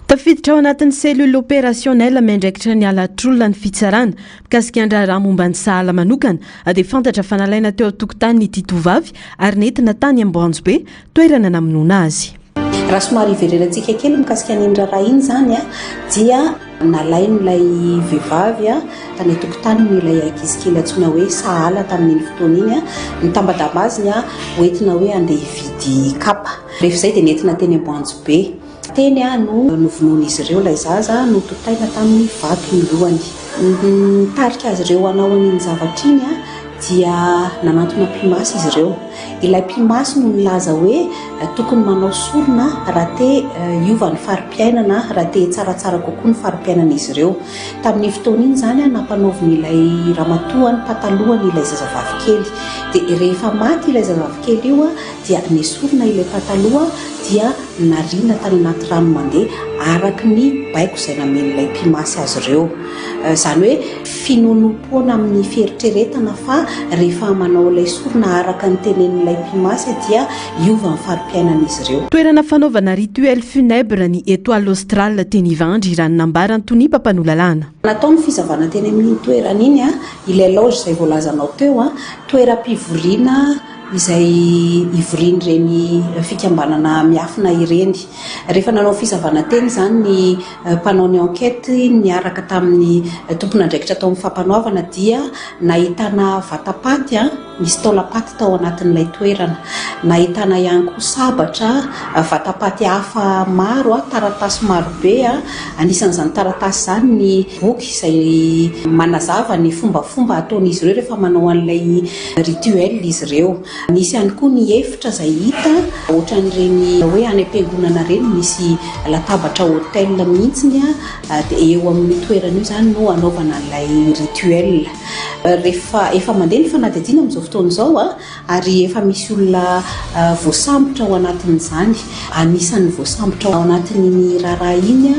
Speaker 1: Tafiditra ao anatin'ny cellule opérationnelle miandraikitra ny halatr'olona ny fitsarana. Mikasika ny raharaha momba ny sahala manokana dia fantatra fa nalaina teo an-tokotaniny ity tovovavy ary nentina tany Amboanjobe, toerana namonoana azy.
Speaker 18: Raha somary hiverenantsika kely mikasika an'iny raharaha iny izany dia nalain'ilay vehivavy tany an-tokotaniny ilay ankizy kely antsoina hoe Sahala tamin'iny fotoana iny. Nitambadambaziny hoentina hoe handeha hividy kapa. Rehefa izay dia nentina teny Amboanjobe. Teny no novonoin'izy ireo ilay zaza, notontaina tamin'ny vato ny lohany. Ny nitarika azy ireo hanao an'iny zavatra iny dia nanantona mpimasy izy ireo. Ilay mpimasy no nilaza hoe tokony manao sorona raha te hiova ny fari-piainana, raha te hitsaratsara kokoa ny fari-piainan'izy ireo. Tamin'iny fotoana iny izany, nampanaovin'ilay ramatoa ny patalohany ilay zazavavy kely. Dia rehefa maty ilay zazavavy kely io dia nesorina ilay pataloha dia nariana tany anaty rano mandeha araka ny baiko izay namen'ilay mpimasy azy ireo. Izany hoe finoanoam-poana amin'ny fieritreretana fa rehefa manao ilay sorona araka ny tenenin'ilay mpimasy dia hiova ny fari-piainan'izy ireo.
Speaker 1: Toerana fanaovana rituel funèbre ny Etoile Australe teny Ivandry, raha ny nambaran'ny tonia mpampanoa lalàna.
Speaker 18: Natao ny fisavana teny amin'iny toerana iny, ilay loge izay voalazanao teo, toeram-pivoriana izay ivorian'ireny fikambanana miafina ireny. Rehefa nanao fisavana teny izany ny mpanao ny enquête niaraka tamin'ny tompon'andraikitra tao amin'ny fampanoavana dia nahitana vata-paty nisy taolam-paty tao anatin'ilay toerana. Nahitana ihany koa sabatra, vata-paty hafa maro, taratasy marobe. Anisan'izany taratasy izany ny boky izay manazava ny fombafomba ataon'izy ireo rehefa manao an'ilay Rituel izy ireo. Nisy ihany koa ny efitra izay hita ohatran'ireny hoe any am-piangonana ireny misy latabatra autel mihitsiny dia eo amin'io toerana io izany no anaovana an'ilay rituel. Rehefa efa mandeha ny fanadihadiana amin'izao fotoana izao ary efa misy olona voasambotra ao anatin'izany. Anisan'ny voasambotra ao anatin'iny raharaha iny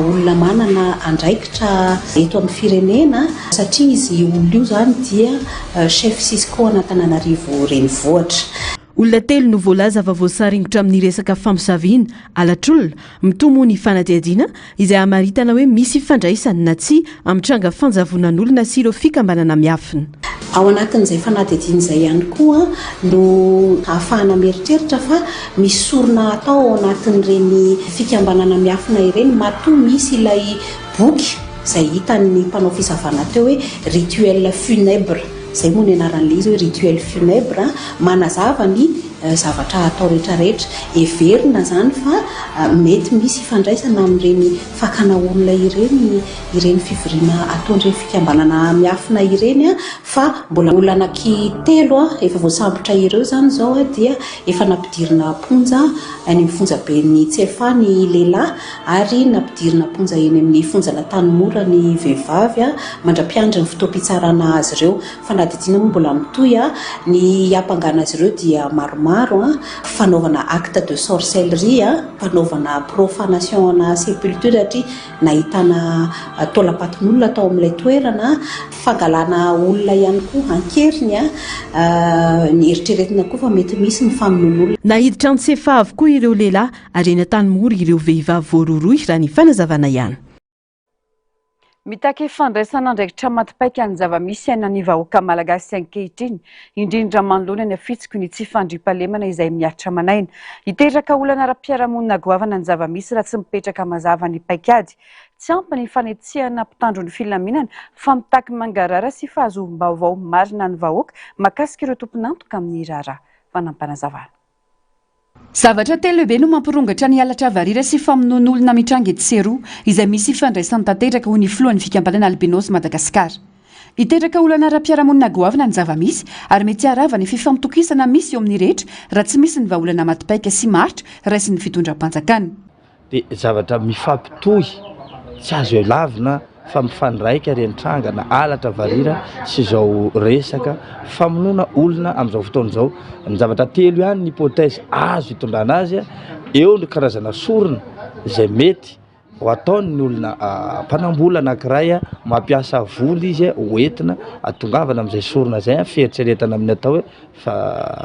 Speaker 18: olona manana andraikitra eto amin'ny firenena satria izy olona io izany dia Chef Cisco an'Antananarivo Renivohitra.
Speaker 1: Olona telo no voalaza fa voasaringotra amin'ny resaka famosaviana, halatr'olona. Mitohy moa ny fanadihadiana izay hamaritana hoe misy ifandraisany na tsia amin'ny tranga fanjavonan'olona sy ireo fikambanana miafina.
Speaker 18: Ao anatin'izay fanadihadiana izay ihany koa no ahafahana mieritreritra fa misy sorona atao ao anatin'ireny fikambanana miafina ireny matoa misy ilay Boky izay hitan'ny mpanao fisavana teo hoe rituel funèbre, izay moa ny anaran'ilay izy hoe rituel funèbre, manazava ny. zavatra atao rehetrarehetra. Heverina izany fa mety misy ifandraisana amin'ireny fakana olona ireny ireny fivoriana ataon'ireny fikambanana miafina ireny fa mbola olona anaky telo efa voasambotra ireo izany izao dia efa nampidirina am-ponja any amin'ny fonjaben'ny Tsiafahy ny lehilahy ary nampidirina am-ponja eny amin'ny fonjan'Antanimora ny vehivavy mandra-piandry ny fotoam-pitsarana azy ireo. Fanadihadiana moa mbola mitohy, ny hiampangana azy ireo dia maromaro, fanaovana acte de sorcellerie, fanaovana profanation ana sepulture satria nahitana taolam-patin'olona tao amin'ilay toerana, fangalana olona ihany koa an-keriny, ny eritreretina koa fa mety misy ny famonoan'olona.
Speaker 1: Naiditra an-tsefa avokoa ireo lehilahy ary eny Antanimora ireo vehivavy voarohirohy raha ny fanazavana ihany.
Speaker 2: Mitaky fandraisana andraikitra maty paika ny zava-misy iainan'ny vahoaka malagasy ankehitriny, indrindra manoloana ny afitsiky ny tsy fandriampahalemana izay mihatra aman'aina. Hiteraka olana ara-piarahamonina goavana ny zava-misy raha tsy mipetraka mazava ny paikady. Tsy ampy ny fanetsehana mpitandro ny filaminana fa mitaky mangarahara sy fahazoam-baovao marina ny vahoaka mahakasika ireo tompon'antoka amin'ny raharaha. Fanampinazavana.
Speaker 16: Zavatra telo lehibe no mampirongatra ny halatra varira sy famonoan'olona mitranga etsy sy eroa, izay misy ifandraisany tanteraka, hoy ny filohan'ny fikambanana Albinos Madagascar. Hiteraka olana ara-piarahamonina goavana ny zava-misy ary mety haharava ny fifampitokisana misy eo amin'ny rehetra raha tsy misy ny vahaolana maty paika sy maharitra raisin'ny fitondram-panjakana.
Speaker 19: Dia zavatra mifampitohy tsy azo lavina fa mifandraika ireny trangana halatra varira sy izao resaka famonoana olona amin'izao fotoana izao. Ny zavatra telo ihany ny hypothèse azo itondrana azy, eo ny karazana sorona izay mety ho ataon'ny olona mpanam-bola anankiray, mampiasa vola izy hoentina hahatongavana amin'izay sorona izay, fieritreretana amin'ny atao hoe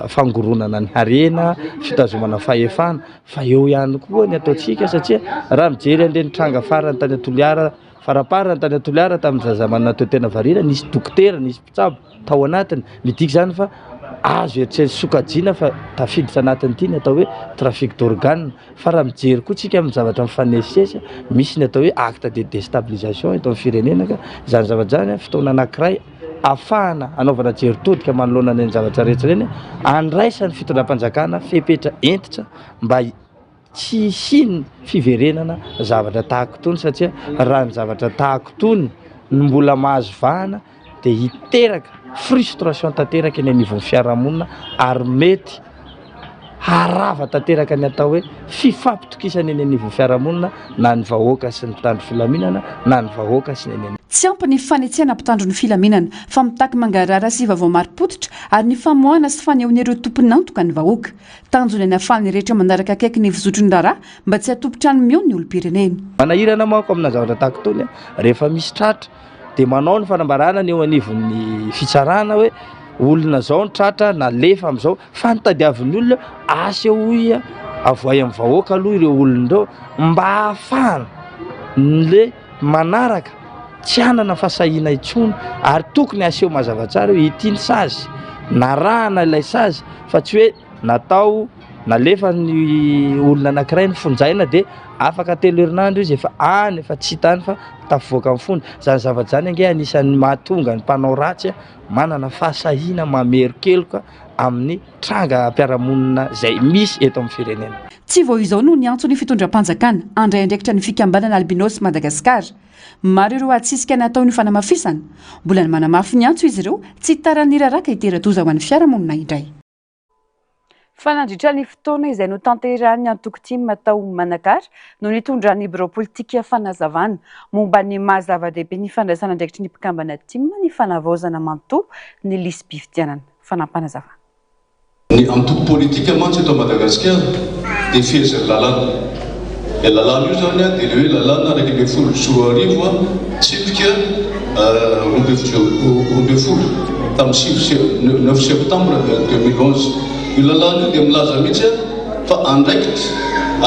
Speaker 19: fangoronana ny harena, fitazomana fahefana. Fa eo ihany koa ny ataontsika satria raha mijery an'ireny tranga farany tany Toliara, faraparany tany Toliara tamin'ny zaza manana toe-tena variana, nisy dokotera, nisy mpitsabo tao anatiny. Midika izany fa azo eritreretina sokajiana fa tafiditra anatin'ity ny atao hoe trafic d'organes. Fa raha mijery koa tsika amin'ny zavatra mifanesisesy, misy ny atao hoe acte de destabilisation eto amin'ny firenena ka izany zavatra izany fotoana anankiray ahafahana hanaovana jery todika manoloana an'ireny zavatra rehetra ireny, andraisan'ny fitondram-panjakana fepetra hentitra mba tsy hisian'ny fiverenana zavatra tahaka itony satria raha ny zavatra tahaka itony no mbola mahazo vahana dia hiteraka frustration tanteraka eny anivon'ny fiarahamonina ary mety Harava tanteraka ny atao hoe fifampitokisana eny anivon'ny fiarahamonina na ny vahoaka sy ny mpitandro filaminana na ny vahoaka sy ny eny
Speaker 16: Tsy ampy ny fanetsehana mpitandro ny filaminana fa mitaky mangarahara sy vaovao marim-pototra ary ny famoahana sy fanehoana ireo tompon'antoka ny vahoaka. Tanjona ny hahafahan'ny rehetra manaraka akaiky ny fizotry ny raharaha mba tsy hatompon-trano mihono ny olom-pirenena.
Speaker 19: Manahirana manko amina zavatra tahaka itony rehefa misy tratra dia manao ny fanambarana ny eo anivon'ny fitsarana hoe olona zao ny tratra nalefa amin'izao fa ny tadiavin'ny olona asehoy avoay amin'ny vahoaka aloha ireo olona ireo mba hahafahana le manaraka tsy hanana fahasahiana intsony ary tokony aseho mazava tsara hoe ity ny sazy narahana ilay sazy fa tsy hoe Natao, nalefa ny olona anankiray nofonjaina dia afaka telo herinandro izy efa any efa tsy hita any fa tafavoaka amin'ny fonja. Izany zavatra izany ange anisan'ny mahatonga ny mpanao ratsy manana fahasahiana mamerin-keloka amin'ny trangam-piarahamonina izay misy eto amin'ny firenena.
Speaker 16: Tsy vao izao no niantso ny fitondram-panjakana handray andraikitra ny fikambanana Albinos Madagascar. Maro ireo hatsisika natao ny fanamafisana. Mbola ny manamafy ny antso izy ireo tsy hitaran'ny raraka hitera-doza ho an'ny fiarahamonina indray.
Speaker 2: Fa nandritra ny fotoana izay notanterahan'ny antoko tim tao Manakara no nitondran'ny birao politika fanazavana momba ny maha zava-dehibe ny fandraisana andraikitry ny mpikambana tim ny fanavaozana manontolo ny lisi-pifidianana. Fanampinazavana.
Speaker 20: Ny antoko politika mantsy eto Madagasikara dia fehezin'ny lalàna. Ilay lalàna io izany dia ilay hoe lalàna 2011 tsipika 12 tamin'ny sivy sy neuf septembre 2011. Io lalàna io dia milaza mihitsy fa andraikitra,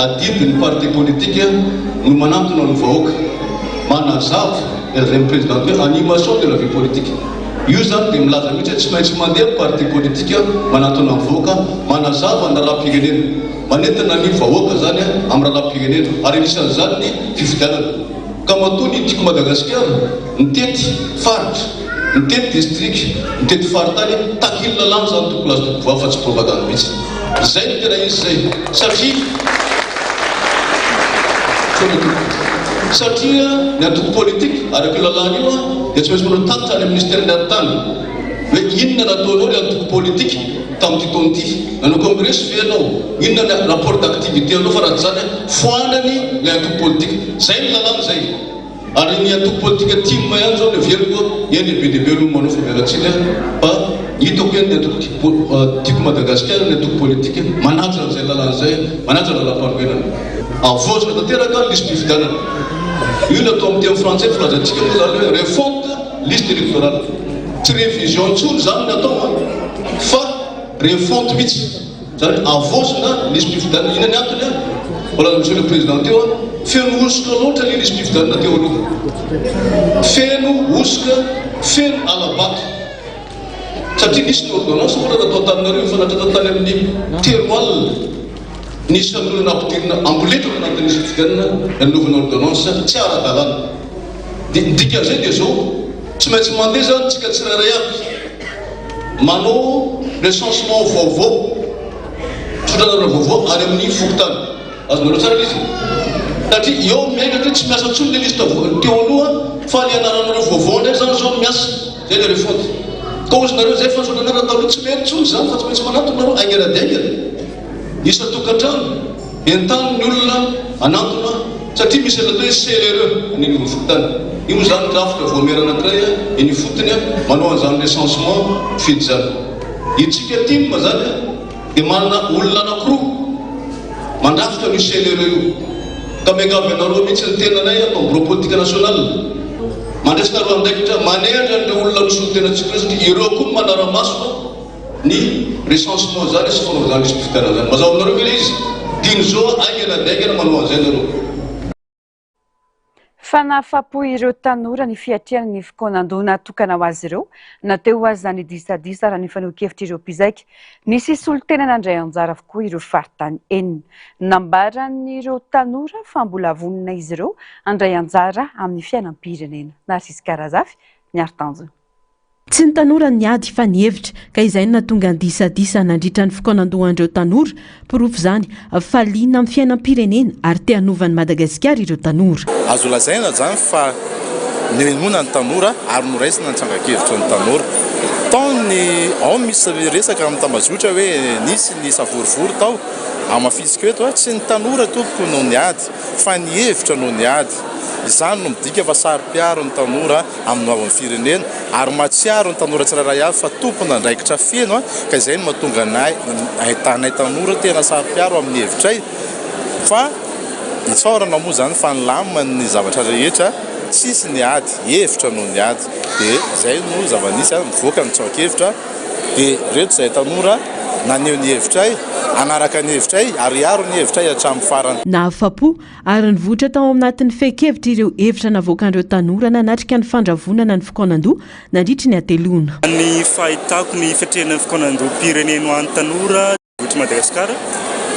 Speaker 20: adidin'ny parti politique no manantona ny vahoaka, manazava, ilay lazain'ny président hoe animation de la vie politique. Io izany dia milaza mihitsy hoe tsy maintsy mandeha ny parti politique manantona ny vahoaka, manazava ny raharaham-pirenena. Manentana ny vahoaka izany amin'ny raharaham-pirenena ary anisan'izany ny fifidianana. Ka matoa ny Tiako Madagasikara nitety faritra. Mitety distrika, mitety faritany, takin'ny lalàna izany tompoko lahy sy tompoko vavy fa tsy propagandy mihitsy. Izay no tena izy izay satria Sorry tompoko. Satria ny antoko politika araka io lalàna io dia tsy maintsy manao tatitra any amin'ny minisiteran'ny atitany hoe inona nataonao ry antoko politika tamin'ity taona ity. Nanao kongresy ve ianao? Inona ny rapport d'activité anao fa raha tsy izany foanany ilay antoko politika. Izay ny lalàna izay. Ary ny antoko politika tim ihany zao no heveriko eny e be dia be aloha manao fa miala tsiny aho fa hitako eny ny antoko tiako Madagasikara ny antoko politika manaja an'izay lalàna izay manaja ny lalampanorenana. Avoazina tanteraka ny lisi-pifidianana. Io no atao amin'ny teny frantsay filazantsika moa izany hoe refonte liste électorale. Tsy révision intsony izany no atao an fa refonte mihitsy. Zany hoe havaozina ny lisi-pifidianana. Inona ny antony an? Voalazan'i Monsieur le Président teo an, feno hosoka loatra ny lisi-pifidianana teo aloha. Feno hosoka, feno hala-bato. Satria nisy ny ordonnance ohatra natao taminareo efa natratra tany amin'ny 30 alina ny isan'ny olona nampidirina amboletra tao anatin'ny lisi-pifidianana nanaovana ordonnance tsy ara-dalàna. Dia ny dikan'izay dia izao, tsy maintsy mandeha izany tsika tsirairay avy. Manao recensement vaovao, tsotra-dalana vaovao any amin'ny fokontany. Azonareo tsara ilay izy? Satria eo miainga hoe tsy miasa intsony ilay liste teo aloha fa ny anaranareo vaovao indray izany izao no miasa. Izay ilay refonte. Ka hozy nareo izay fa nisaotra anarana taloha tsy mety intsony izany fa tsy maintsy manantona nareo haingana dia haingana. Isan-tokantrano, entano ny olona hanantona satria misy ny atao hoe CLRE any anivon'ny fokontany. Io moa izany drafitra voamera anankiray eny ifotony manao an'izany recensement mpifidy izany. Itsika tim izany dia manana olona anankiroa mandrafitra an'io CLRE io. Ka miangavy anareo mihitsy ny tenanay ato amin'ny birao politika national, mandraisinareo andraikitra manendry an'ireo olona misolo tena antsika ireo satria ireo koa no manara-maso ny recensement zany sy fanaovana zany lisi-pifidianana zany. Mazava aminareo ve le izy? Dino zao haingana dia haingana manao an'izay nareo.
Speaker 2: Fa nahafapo ireo tanora ny fiatrehana ny fikaonandoha natokana ho azy ireo na teo aza ny disadisa raha ny fanehoan-kevitr'ireo mpizaika. Nisy solontena nandray anjara avokoa ireo faritany enina. Nambaran'ireo tanora fa mbola vonona izy ireo handray anjara amin'ny fiainam-pirenena. Narcisque Razafy, Miaro Tanjona.
Speaker 1: Tsy ny tanora niady fa ny hevitra, ka izay no nahatonga ny disadisa nandritra ny fikaonandohan'ireo tanora. Porofo izany fa liana amin'ny fiainam-pirenena ary te hanova an'i Madagasikara ireo tanora.
Speaker 21: Azo lazaina izany fa nohenoina ny tanora ary noraisina ny tsangan-kevitry ny tanora. Tao ny ao misy resaka amin'ny tambazotra hoe nisy ny savorovoro tao, hamafisiko eto, tsy ny tanora tompoko no niady fa ny hevitra no niady. Izany no midika fa saro-piaro ny tanora amin'ny hoavin'ny firenena ary mahatsiaro ny tanora tsirairay avy fa tompon'andraikitra feno ka izay no mahatonga anay ahitanay tanora tena saro-piaro amin'ny hevitray fa itsaorana moa izany fa nilamina ny zavatra rehetra tsisy ny ady hevitra no ny ady dia izay no zava-nisy mivoaka ny tsoa-kevitra dia reto izay tanora naneho ny hevitray hanaraka ny hevitray ary hiaro ny hevitray hatramin'ny farany.
Speaker 1: Nahafapo Ary nivoitra tao anatin'ny fehin-kevitra ireo hevitra navoakan'ireo tanora nanatrika ny fandravonana ny fikaonandoha nandritry ny hateloana.
Speaker 22: Ny fahitako ny fiatrehana ny fikaonandoham-pirenena ho an'ny tanora vohitr'i Madagasikara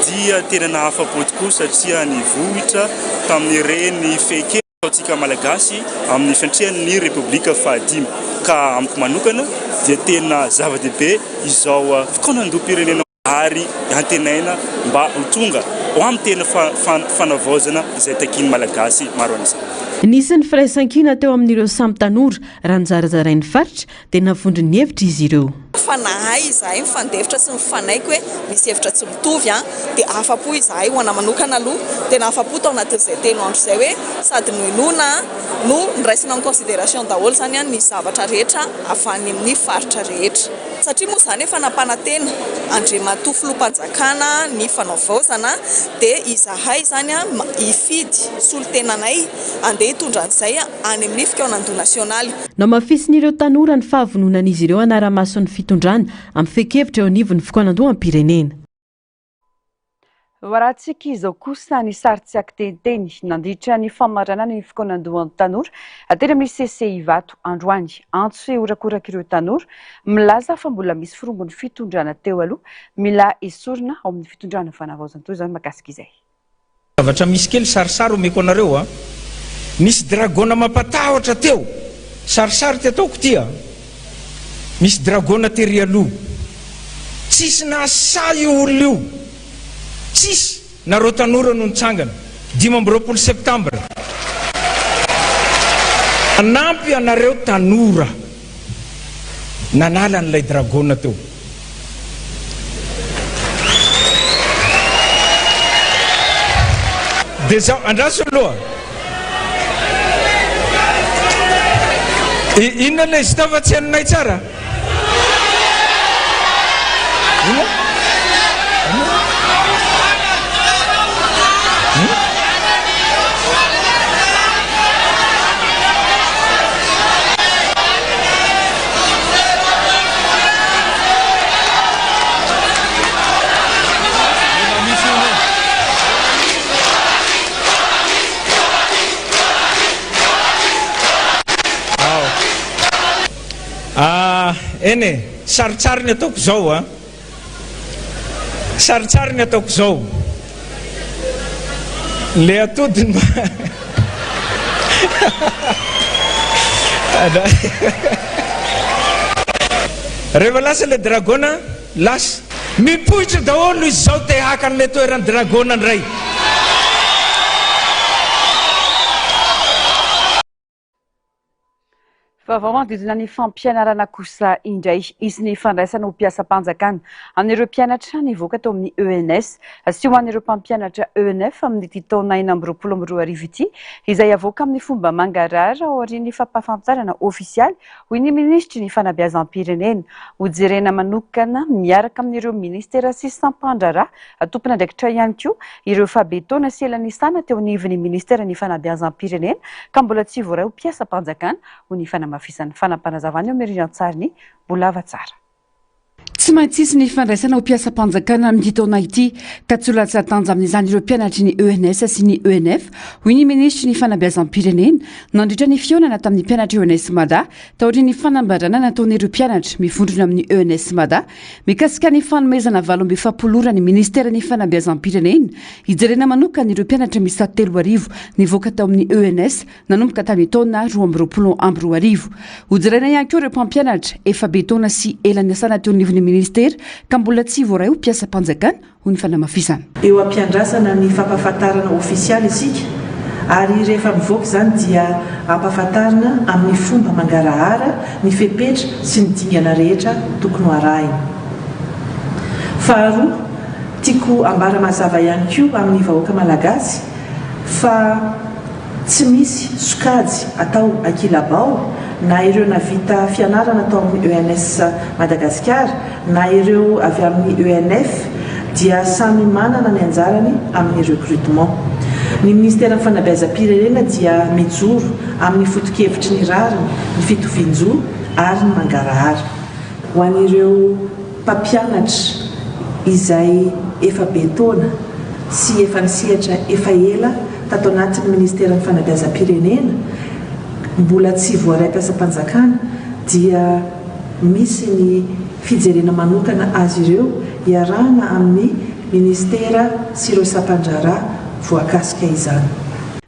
Speaker 22: dia tena nahafa-po tokoa satria nivohitra tamin'ireny fehin-kevitra ataontsika Malagasy amin'ny fiatrehana ny Repoblika fahadimy ka amiko manokana dia tena zava-dehibe izao fikaonandoham-pirenena ary antenaina mba ho tonga ho amin'ny tena fanavaozana izay takian'ny Malagasy maro an'isa.
Speaker 1: Nisy ny firaisankina teo amin'ireo samy tanora, raha nozarazarain'ny faritra dia navondron'ny hevitra izy ireo.
Speaker 23: Fa nahay izahay mifandefitra sy mifanaiky hoe misy hevitra tsy mitovy an, dia afa-po izahay, ho anà manokana aloha, tena afa-po tao anatin'izay telo andro izay hoe sady nohenoina no noraisina en considération daholo izany ny zavatra rehetra avy any amin'ny faritra rehetra. Satria moa izany efa nampanantena Andriamatoa Filoham-panjakana ny fanaovaozana dia izahay izany hifidy solontenanay handeha hitondra an'izay any amin'ny fikaonandoha nasionaly.
Speaker 1: Nohamafisin'ireo tanora ny fahavononan'izy ireo hanara-maso ny fitondrana amin'ny fehin-kevitra eo anivon'ny fikaonandoham-pirenena.
Speaker 2: Hoarahantsika izao kosa ny sary tsy an-kiteniteny nandritra ny famaranana ny fikaonandohan'ny tanora teny amin'ny CC Ivato androany. Antso sy horakorak'ireo tanora milaza fa mbola misy firongon'ny fitondrana teo aloha mila esorina ao amin'ny fitondrana fanavaozana. Toy izao ny mahakasika izay.
Speaker 3: Zavatra misy kely sarisary omeko anareo a! Nisy dragona mampatahotra teo! Sarisary ty ataoko ty a! Misy dragona tery aloha. Tsisy nahasahy io olona io. Tsisy. Nareo tanora no nitsangana. 25 septambra. Nanampy anareo tanora nanala an'ilay dragona teo. Dia zao, andraso aloha. Inona ilay izy tao fa tsy henonay tsara? Inona? Ah, eny e, sarintsariny ataoko izao a. Sarintsariny ataoko izao. Le atodiny mba Rehefa lasa le dragona, lasa. Mipoitra daholo izy izao te haka an'ilay toeran'ny dragona indray.
Speaker 2: Vaovao manodidina ny fampianarana kosa indray. Hisy ny fandraisana ho mpiasam-panjakana amin'ireo mpianatra nivoaka tao amin'ny ENS sy ho an'ireo mpampianatra ENF amin'ity taona 2026 ity, izay havoaka amin'ny fomba mangarahara aorian'ny fampahafantarana ofisialy, hoy ny minisitry ny Fanabeazam-pirenena. Hojerena manokana miaraka amin'ireo minisitera sy sampandraharaha Tompon'andraikitra ihany koa ireo efa be taona sy ela nisana teo anivon'ny minisiteran'ny Fanabeazam-pirenena ka mbola tsy voaray ho mpiasam-panjakana, hoy ny fanamafisan'ny fanapanazavana eo amin'ny rindran-tsarin'i Bolavatsara.
Speaker 16: Tsy maintsy hisy ny fandraisana ho mpiasam-panjakana amin'ity taona ity ka tsy ho latsa-danja amin'izany ireo mpianatry ny ENS sy ny ENF, hoy ny minisitry ny Fanabeazam-pirenena nandritra ny fihaonana tamin'ny mpianatry ENS Mada taorian'ny fanambarana nataon'ireo mpianatra mivondrona amin'ny ENS Mada Mikasika ny fanomezana 48 ora ny minisiteran'ny Fanabeazam-pirenena hijerena manokana ireo mpianatra miisa 3000 nivoaka tao amin'ny ENS nanomboka tamin'ny taona 2022. Hojerena ihany koa ireo mpampianatra efa be taona sy ela niasana teo anivon'ny minisitera ka mbola tsy voaray ho mpiasam-panjakana hoy ny fanamafisana.
Speaker 4: Eo am-piandrasana ny fampahafantarana ofisialy isika ary rehefa mivoaka izany dia ampahafantarina amin'ny fomba mangarahara ny fepetra sy ny dingana rehetra tokony ho arahina. Faharoa, tiako ambara mazava ihany koa amin'ny vahoaka malagasy fa Tsy misy sokajy atao ankilabao na ireo navita fianarana tao amin'ny ENS Madagasikara na ireo avy amin'ny ENF dia samy manana ny anjarany amin'ny recrutement. Ny Minisiteran'ny Fanabeazam-pirenena dia mijoro amin'ny foto-kevitry ny rariny, ny fitovian-jo ary ny mangarahara. Ho an'ireo mpampianatra izay efa be taona sy efa nisehatra efa ela tato anatin'ny Minisiteran'ny Fanabeazam-pirenena mbola tsy voaray mpiasam-panjakana dia misy ny fijerena manokana azy ireo iarahana amin'ny Minisitera sy ireo sampan-draharaha voakasika izany.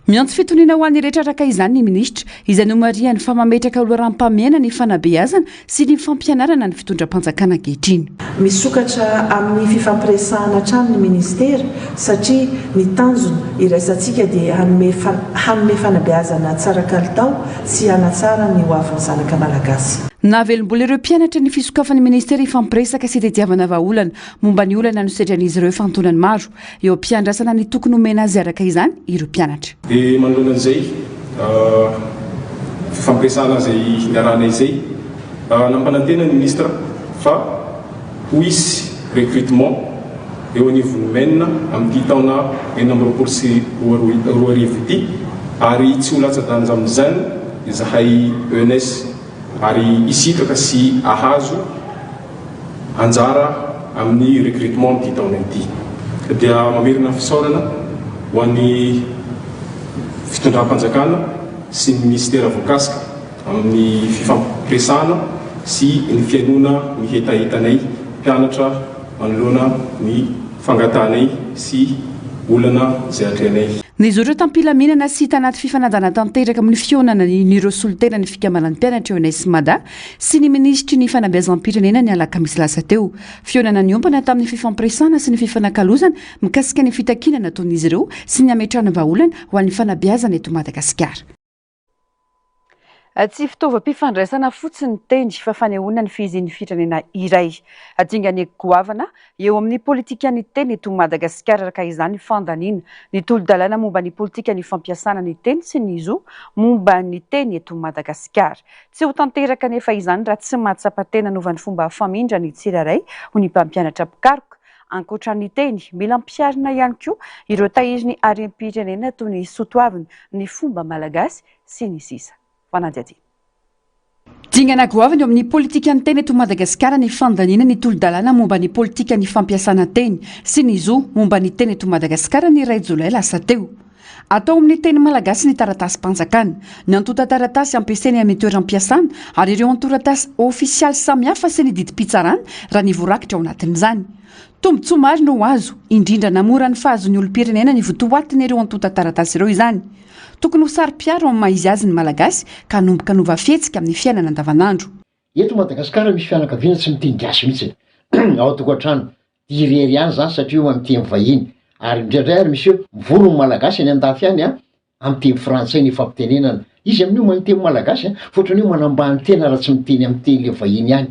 Speaker 16: Miantso fitoniana ho an'ny rehetra araka izany ny Minisitra, izay nomarihany fa mametraka loharanom-pahamehana ny fanabeazana sy ny fampianarana ny fitondram-panjakana ankehitriny.
Speaker 4: Misokatra amin'ny fifampiresahana hatrany ny Minisitera satria ny tanjona iraisantsika dia hanome hanome fanabeazana tsara kalitao sy hanatsara ny hoavin'ny zanaka Malagasy.
Speaker 16: Nahavelom-bola ireo mpianatra ny fisokafan'ny Minisitera hifampiresaka sy hitadiavana vahaolana momba ny olana nosedran'izy ireo efa an-taonany maro. Eo am-piandrasana ny tokony homena azy araka izany ireo mpianatra.
Speaker 5: Dia manoloana an'izay fifampiresahana izay niarahanay izay, nampanantena ny Ministra fa ho hisy recrutement eo anivon'ny men amin'ity taona 2026 ity ary tsy ho latsa-danja amin'izany izahay ENS ary hisitraka sy hahazo anjara amin'ny recrutement amin'ity taona ity. Dia mamerina fisaorana ho an'ny fitondram-panjakana sy ny minisitera voakasika amin'ny fifampiresahana sy ny fihainoana ny hetahetanay mpianatra manoloana ny fangatahanay sy olana izay atrehanay.
Speaker 16: Nizotra tam-pilaminana sy tanaty fifanajana tanteraka amin'ny fihaonana ireo solontenan'ny fikambanan'ny mpianatra ENS Mada sy ny minisitry ny fanabeazam-pirenena ny alakamisy lasa teo. Fihaonana niompana tamin'ny fifampiresahana sy ny fifanakalozana mikasika ny fitakiana nataon'izy ireo sy ny hametrahana vahaolana ho an'ny fanabeazana eto Madagasikara.
Speaker 2: Tsy fitaovam-pifandraisana fotsiny ny teny fa fanehoana ny fihizin'ny firenena iray. Dingana goavana eo amin'ny politikan'ny teny eto Madagasikara araka izany ny fandaniana ny tolo-dalàna momba ny politikan'ny fampiasana ny teny sy ny zo momba ny teny eto Madagasikara. Tsy ho tanteraka anefa izany raha tsy mahatsapa tena hanova ny fomba famindra ny tsirairay ho ny mpampianatra mpikaroka. Ankoatra ny teny, mila ampiharina ihany koa ireo tahirin'ny harem-pirenena toy ny soatoavina, ny fomba malagasy sy ny sisa. Fanadihadiana.
Speaker 16: Dingana goavana eo amin'ny politikan'ny teny eto Madagasikara ny fandaniana ny tolo-dalàna momba ny politikan'ny fampiasana teny sy ny zo momba ny teny eto Madagasikara ny iray jolay lasa teo. Atao amin'ny teny malagasy ny taratasim-panjakana, ny antontan-taratasy ampiasaina amin'ny toeram-piasana ary ireo antoratasy ofisialy samihafa sy ny didim-pitsarana raha ny voarakitra ao anatin'izany. Tombontsoa maro no ho azo, indrindra namora ny fahazoan'ny olom-pirenena ny votoatin'ireo antontan-taratasy ireo izany. Tokony ho saro-piaro amin'ny maha izy azy ny Malagasy ka hanomboka hanova fihetsika amin'ny fiainana andavanandro.
Speaker 7: Eto Madagasikara misy fianakaviana tsy miteny gasy mihitsy ao an-tokantrano, dia irery ihany zany satria io miteny vahiny, ary indraindray ary misy hoe mivory ny Malagasy any an-dafy any an, amin'ny teny frantsay ny ifampitenenana, izy amin'io mahay miteny malagasy an, fa ohatran'ny hoe manambany tena raha tsy miteny amin'ny teny le vahiny ihany.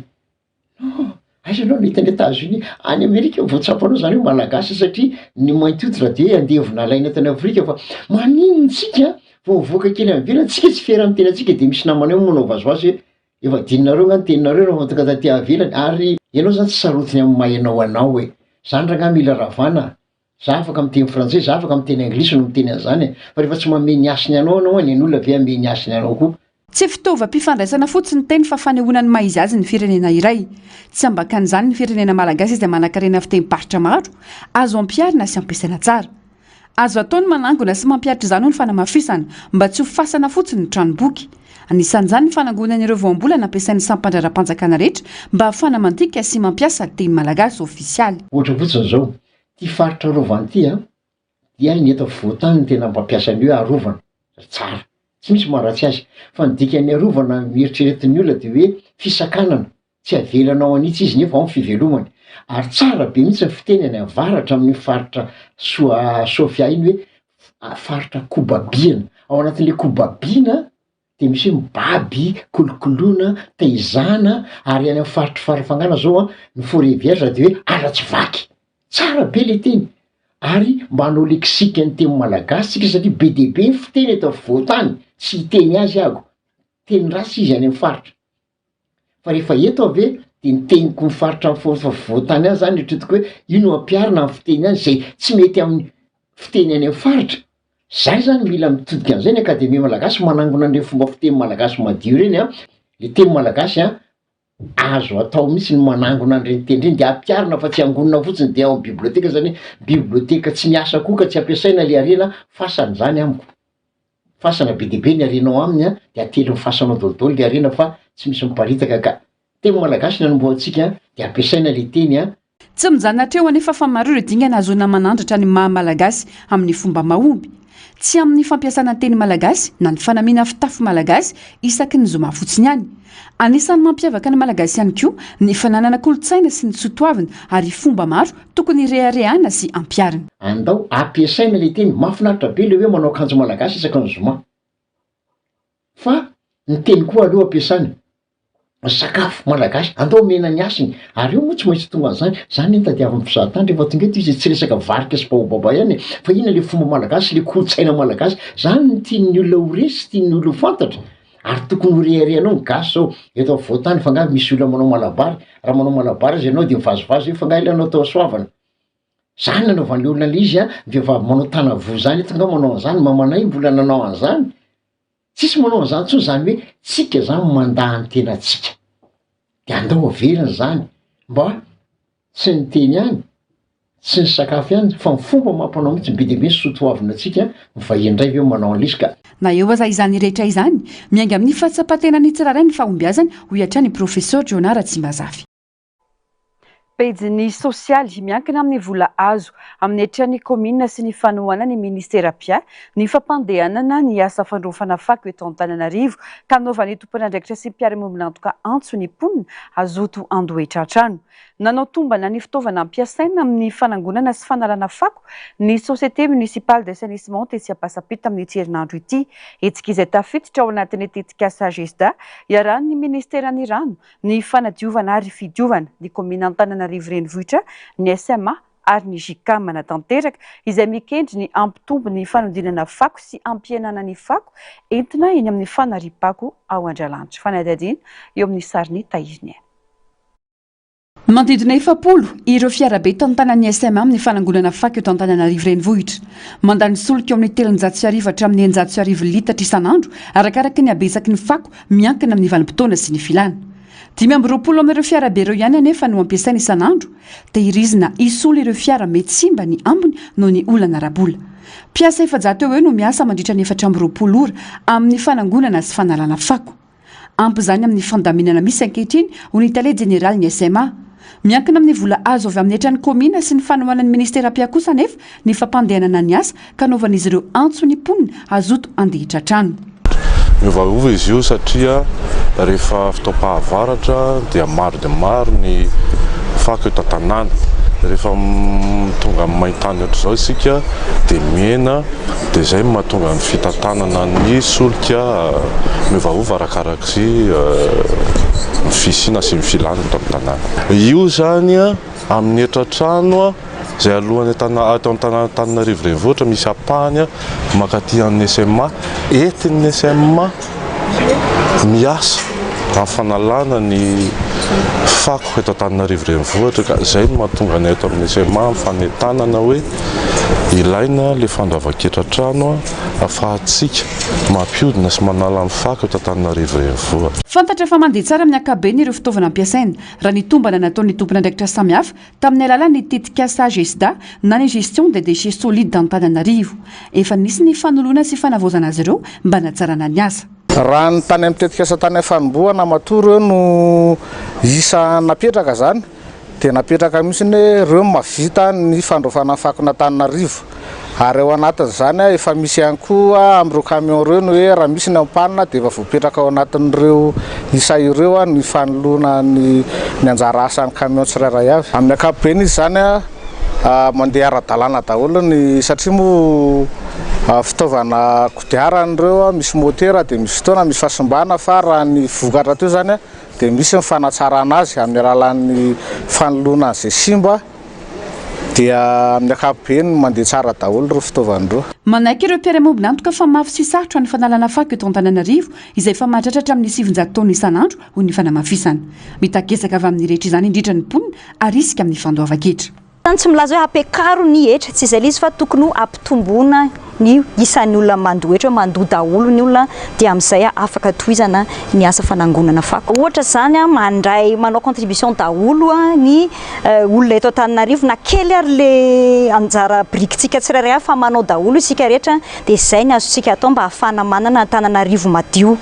Speaker 7: Non, aiza ianao nahita any Etats Unis? Any Amerika vao tsapanao zany hoe malagasy satria ny mainty hoditra de andevo nalaina tany Afrika fa maninona tsika vao mivoaka kely any ivelany tsika tsy fier amin'ny tenantsika de misy namana eo manao vazivazy hoe efa adinonareo nga ny teninareo rehefa tonga taty ivelany ary ianao zany tsy sarotiny amin'ny maha ianao anao e, zany rangaha mila ravana Za afaka miteny frantsay, za afaka miteny anglisy no miteny an'izany e! Fa rehefa tsy manome ny hasiny anao ianao ny an'olona ve hanome ny hasiny anao koa?
Speaker 16: Tsy fitaovam-pifandraisana fotsiny ny teny fa fanehoana ny maha izy azy ny firenena iray. Tsy ambakan'izany ny firenena malagasy izay manankarena fitenim-paritra maro, azo ampiharina sy ampiasaina tsara. Azo atao ny manangona sy mampihatra izany ho ny fanamafisana mba tsy ho fasana fotsiny ny tranomboky. Anisan'izany ny fanangonana ireo voambolana ampiasain'ny sampan-draharaham-panjakana rehetra mba hahafahana mandika sy mampiasa teny malagasy ofisialy.
Speaker 7: Ohatra fotsiny izao, Ity faritra arovana ity an, dia ny eto afovoan-tany no tena mampiasa ny hoe arovana, ary tsara, tsy misy maharatsy azy, fa ny dikan'ny arovana eritreretin'ny olona dia hoe fisakanana, tsy avelanao hanitsy izy nefa ao ny fivelomany, ary tsara be mihitsy ny fiteny any avaratra amin'io faritra Soa Sofia iny hoe faritra kobabiana, ao anatin'ilay kobabiana dia misy hoe mibaby, kolokoloina, taizana, ary any amin'ny faritry Farafangana zao an, ny forêt vierge dia hoe ala tsy vaky, tsara be le teny, ary mba hanao lexique ny teny malagasy tsika satria be dia be ny fiteny eto afovoan-tany, tsy hiteny azy aho, teny ratsy izy any amin'ny faritra, fa rehefa eto aho ve de ny teniko ny faritra afovoan-tany any zany eritreretiko hoe io no ampiharina amin'ny fiteny any zay tsy mety amin'ny fiteny any amin'ny faritra, Zay zany mila mitodika an'izay ny akademia malagasy manangona an'ireny fomba fiteny malagasy madio ireny an, le teny malagasy an azo atao mihitsy ny manangona an'ireny teny ireny de ampiharina fa tsy angonina fotsiny de ao amin'ny biblioteka zany hoe biblioteka tsy miasa koa ka tsy ampiasaina le harena fasana zany amiko, fasana be dia be ny harena ao aminy an de atelin'ny fasana ao daholo daholo le harena fa tsy misy miparitaka ka. Teny malagasy ny anombohantsika de ampiasaina le teny an.
Speaker 16: Tsy mijanona hatreo anefa fa maro ireo dingana ahazoana manandratra ny maha malagasy amin'ny fomba mahomby. Tsy amin'ny fampiasana ny teny malagasy na ny fanamiana fitafy malagasy isaky ny zoma fotsiny ihany. Anisan'ny mampiavaka ny malagasy ihany koa ny fananana kolontsaina sy ny sotoavina ary fomba maro tokony reharehana sy ampiharina.
Speaker 7: Andao ampiasaina le teny, mahafinaritra be le hoe manao akanjo malagasy isaky ny zoma. Fa ny teny koa aleo ampiasaina. Ny sakafo malagasy, andao omena ny hasiny, ary io moa tsy maintsy tonga an'izany, zany anie tadiavin'ny mpizahatany rehefa tonga eto izy e, tsy resaka varika sy baobaba ihany e, fa inona le fomba malagasy, le kolontsaina malagasy, zany no tian'ny olona ho re sy tian'ny olona ho fantatra, ary tokony ho reharehanao ny gasy zao, eto afovoantany fa nga misy olona manao malabary, raha manao malabary aza ianao de mivazivazy hoe fa nga ilay anao tao Soavana, zany nanaovan'le olona le izy an, ny vehivavy manao tanavoa zany eto nga manao an'zany, mamanay mbola nanao an'zany. Tsisy manao an'izany intsony zany hoe tsika zany mandà ny tenantsika. De andao averina zany mba tsy ny teny ihany, tsy ny sakafo ihany fa ny fomba amam-panao mihitsy be dia be ny soa toavina antsika, ny vahiny indray ve manao an'ilay izy ka.
Speaker 16: Na eo aza izany rehetra izany, miainga amin'ny fahatsapan-tenan'ny tsirairay ny fahombiazany, hoy hatrany Professor Jonah Ratsimbazafy.
Speaker 2: Pejin'ny sosialy, miankina amin'ny vola azo amin'ny hetran'ny kaominina sy ny fanohanan'ny minisitera mpiahy ny fampandehanana ny asa fandraofana fako eto Antananarivo ka anaovan'ny tompon'andraikitra sy mpiara-miombon'antoka antso ny mponina hazoto handoa hetra an-trano. Nanao tombana ny fitaovana ampiasaina amin'ny fanangonana sy fanalana fako ny Société Municipale d'Assainissement tetsy Ampasampito tamin'ity herinandro ity. Hetsika izay tafiditra ao anatin'ny tetikasa GESDA iarahan'ny minisiteran'ny Rano, ny fanadiovana ary fidiovana, ny kaominina Antananarivo Renivohitra, ny SMA ary ny JICA manatanteraka, izay mikendry ny hampitombo ny fanodinana fako sy hampihenana ny fako entina eny amin'ny fanariam-pako ao Andralanitra. Fanadihadiana eo amin'ny sarin'i Tahiriniaina.
Speaker 16: Manodidina 40 ireo fiarabe tantanan'ny SMA amin'ny fanangonana fako eto Antananarivo Renivohitra. Mandany solika eo amin'ny 1300 hatramin'ny 1600 litatra isan'andro arakaraka ny habetsaky ny fako miankina amin'ny vanim-potoana sy ny filana. 25 amin'ireo fiarabe ireo ihany anefa no ampiasaina isan'andro, tehirizina hisolo ireo fiara mety simba ny ambiny noho ny olana ara-bola. Mpiasa 400 eo ho eo no miasa mandritra ny 24 ora amin'ny fanangonana sy fanalana fako. Ampy izany amin'ny fandaminana misy ankehitriny, hoy ny tale jeneralin'ny SMA. Miankina amin'ny vola azo avy amin'ny hetran'ny kaomina sy ny fanohanan'ny minisitera mpiahy kosa anefa ny fampandehanana ny asa ka anaovan'izy ireo antso ny mponina hazoto handehitra hatrany.
Speaker 9: Miovaova izy io satria rehefa fotoam-pahavaratra dia maro dia maro ny fako eto an-tanàna. Rehefa tonga amin'ny main-tany ohatr'izao isika dia mihena dia izay no mahatonga ny fitantanana ny solika miovaova arakarak'izay ny fisiana sy ny filàna eto amin'ny tanàna. Io izany amin'ny hetra-trano izay alohan'ny ato amin'ny tanàn'Antananarivo renivohitra misy ampahany mankaty amin'ny SMA, entin'ny SMA miasa amin'ny fanalana ny fako eto Antananarivo renivohitra ka izay no mahatonga anay eto amin'ny SMA amin'ny fanentanana hoe ilaina ilay fandoavan-ketra trano ahafahantsika mampihodina sy manala ny fako eto Antananarivo renivohitra.
Speaker 16: Fantatra fa mandeha tsara amin'ny ankapobeny ireo fitaovana ampiasaina, raha ny tombana nataon'ny tompon'andraikitra samihafa tamin'ny alalan'ny tetikasa GESDA na ny Gestion des déchets solides d'Antananarivo. Efa nisy ny fanoloana sy fanavaozana azy ireo mba hanatsarana ny asa.
Speaker 11: Raha ny tany amin'ny tetikasa tany fanombohana matoa ireo no isa napetraka izany dia napetraka mihitsy ny hoe ireo no mahavita ny fandraofana ny fakon'Antananarivo ary ao anatin'izany efa misy ihany koa amin'ireo camion ireo ny hoe raha misy ny en panne dia efa voapetraka ao anatin'ireo isa ireo ny fanoloana ny ny anjara asan'ny camion tsirairay avy. Amin'ny ankapobeny izy izany mandeha ara-dalàna daholo ny satria moa fitaovana kodiarana ireo misy motera dia misy fotoana misy fahasimbana fa raha ny vokatra teo izany dia misy ny fanatsarana azy amin'ny alalan'ny fanoloana an'izay simba dia amin'ny ankapobeny mandeha tsara daholo ireo fitaovana ireo.
Speaker 16: Manaiky ireo mpiara-miombon'antoka fa mafy sy sarotra ny fanalana fako eto Antananarivo izay efa mahatratra hatramin'ny 900 taonina isan'andro, hoy ny fanamafisana. Mitaky ezaka avy amin'ny rehetra izany indrindra ny mponina harisika amin'ny fandoavan-ketra.
Speaker 12: Zany tsy milaza hoe ampiakaro ny hetra, tsy izay ilay izy fa tokony ho ampitomboina ny isan'ny olona mandoa hetra, hoe mandoa daholo ny olona dia amin'izay afaka tohizana ny asa fanangonana fako. Ohatra izany mandray manao contribution daholo ny olona eto Antananarivo na kely ary le anjara birikintsika tsirairay avy fa manao daholo isika rehetra dia izay ny azontsika atao mba hahafahana manana Antananarivo madio.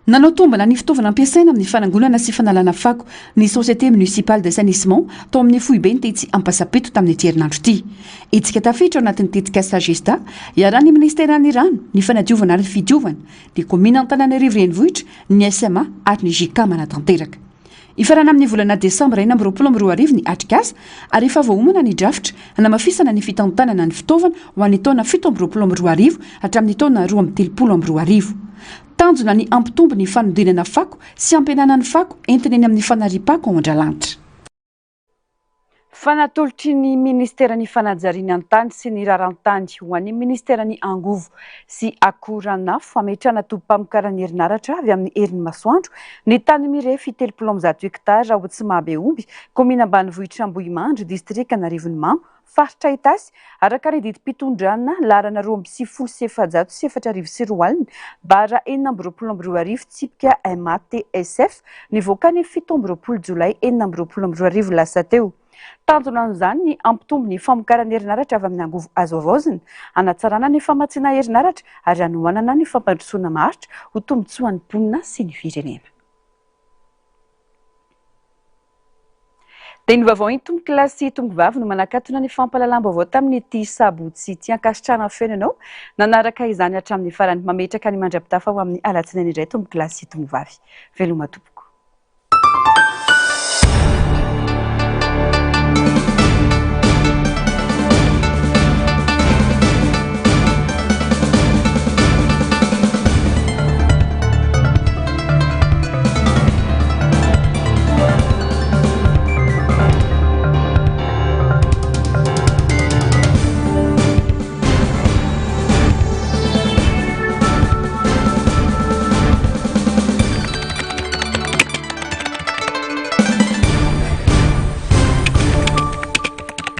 Speaker 16: Nanao tombana ny fitaovana ampiasaina amin'ny fanangonana sy fanalana fako ny Société Municipale d'Assainissement tao amin'ny foibeny tetsy Ampasampito tamin'ity herinandro ity. Hetsika tafiditra ao anatin'ny tetikasa Gesta, iarahan'ny minisiteran'ny Rano, ny Fanadiovana ary ny Fidiovana, ny kaominina Antananarivo Renivohitra, ny SMA ary ny JK manatanteraka. Hifarana amin'ny volana desambra 2026 ny atrikasa ary efa voaomana ny drafitra hanamafisana ny fitantanana ny fitaovana ho an'ny taona 2027 hatramin'ny taona 2032. Tanjona ny hampitombo ny fanodinana fako sy hampihenana ny fako entina eny amin'ny fanariam-pako ao Andralanitra.
Speaker 2: Fa natolotry ny Ministeran'ny Fanajariana ny Tany sy ny Raharantany ho an'ny Ministeran'ny Angovo sy Akoranafo hametrahana tobim-pamokarana herinaratra avy amin'ny herin'ny masoandro ny tany mirefy 130 hektara ao Tsimahabeomby, kaominina ambanivohitra Ambohimandry, distrikan'Arivonimamo, faritra Itasy, araka ny didim-pitondrana laharana 2094 2002 bara 2026 tsipika MATSF nivoaka ny 27 jolay 2026 lasa teo. Tanjona amin'izany ny hampitombo ny famokarana herinaratra avy amin'ny angovo azo havaozina, hanatsarana ny famatsiana herinaratra ary hanohanana ny fampandrosoana maharitra ho tombontsoan'ny mponina sy ny firenena. Dia ny vaovao iny tompokolahy sy tompokovavy no manakatona ny fampahalalam-baovao tamin'ity sabotsy ity. Ankasitrahana feno ianao nanaraka izany hatramin'ny farany. Mametraka ny mandra-pitafa ho amin'ny alatsinainy indray tompokolahy sy tompovavy. Veloma tompoko.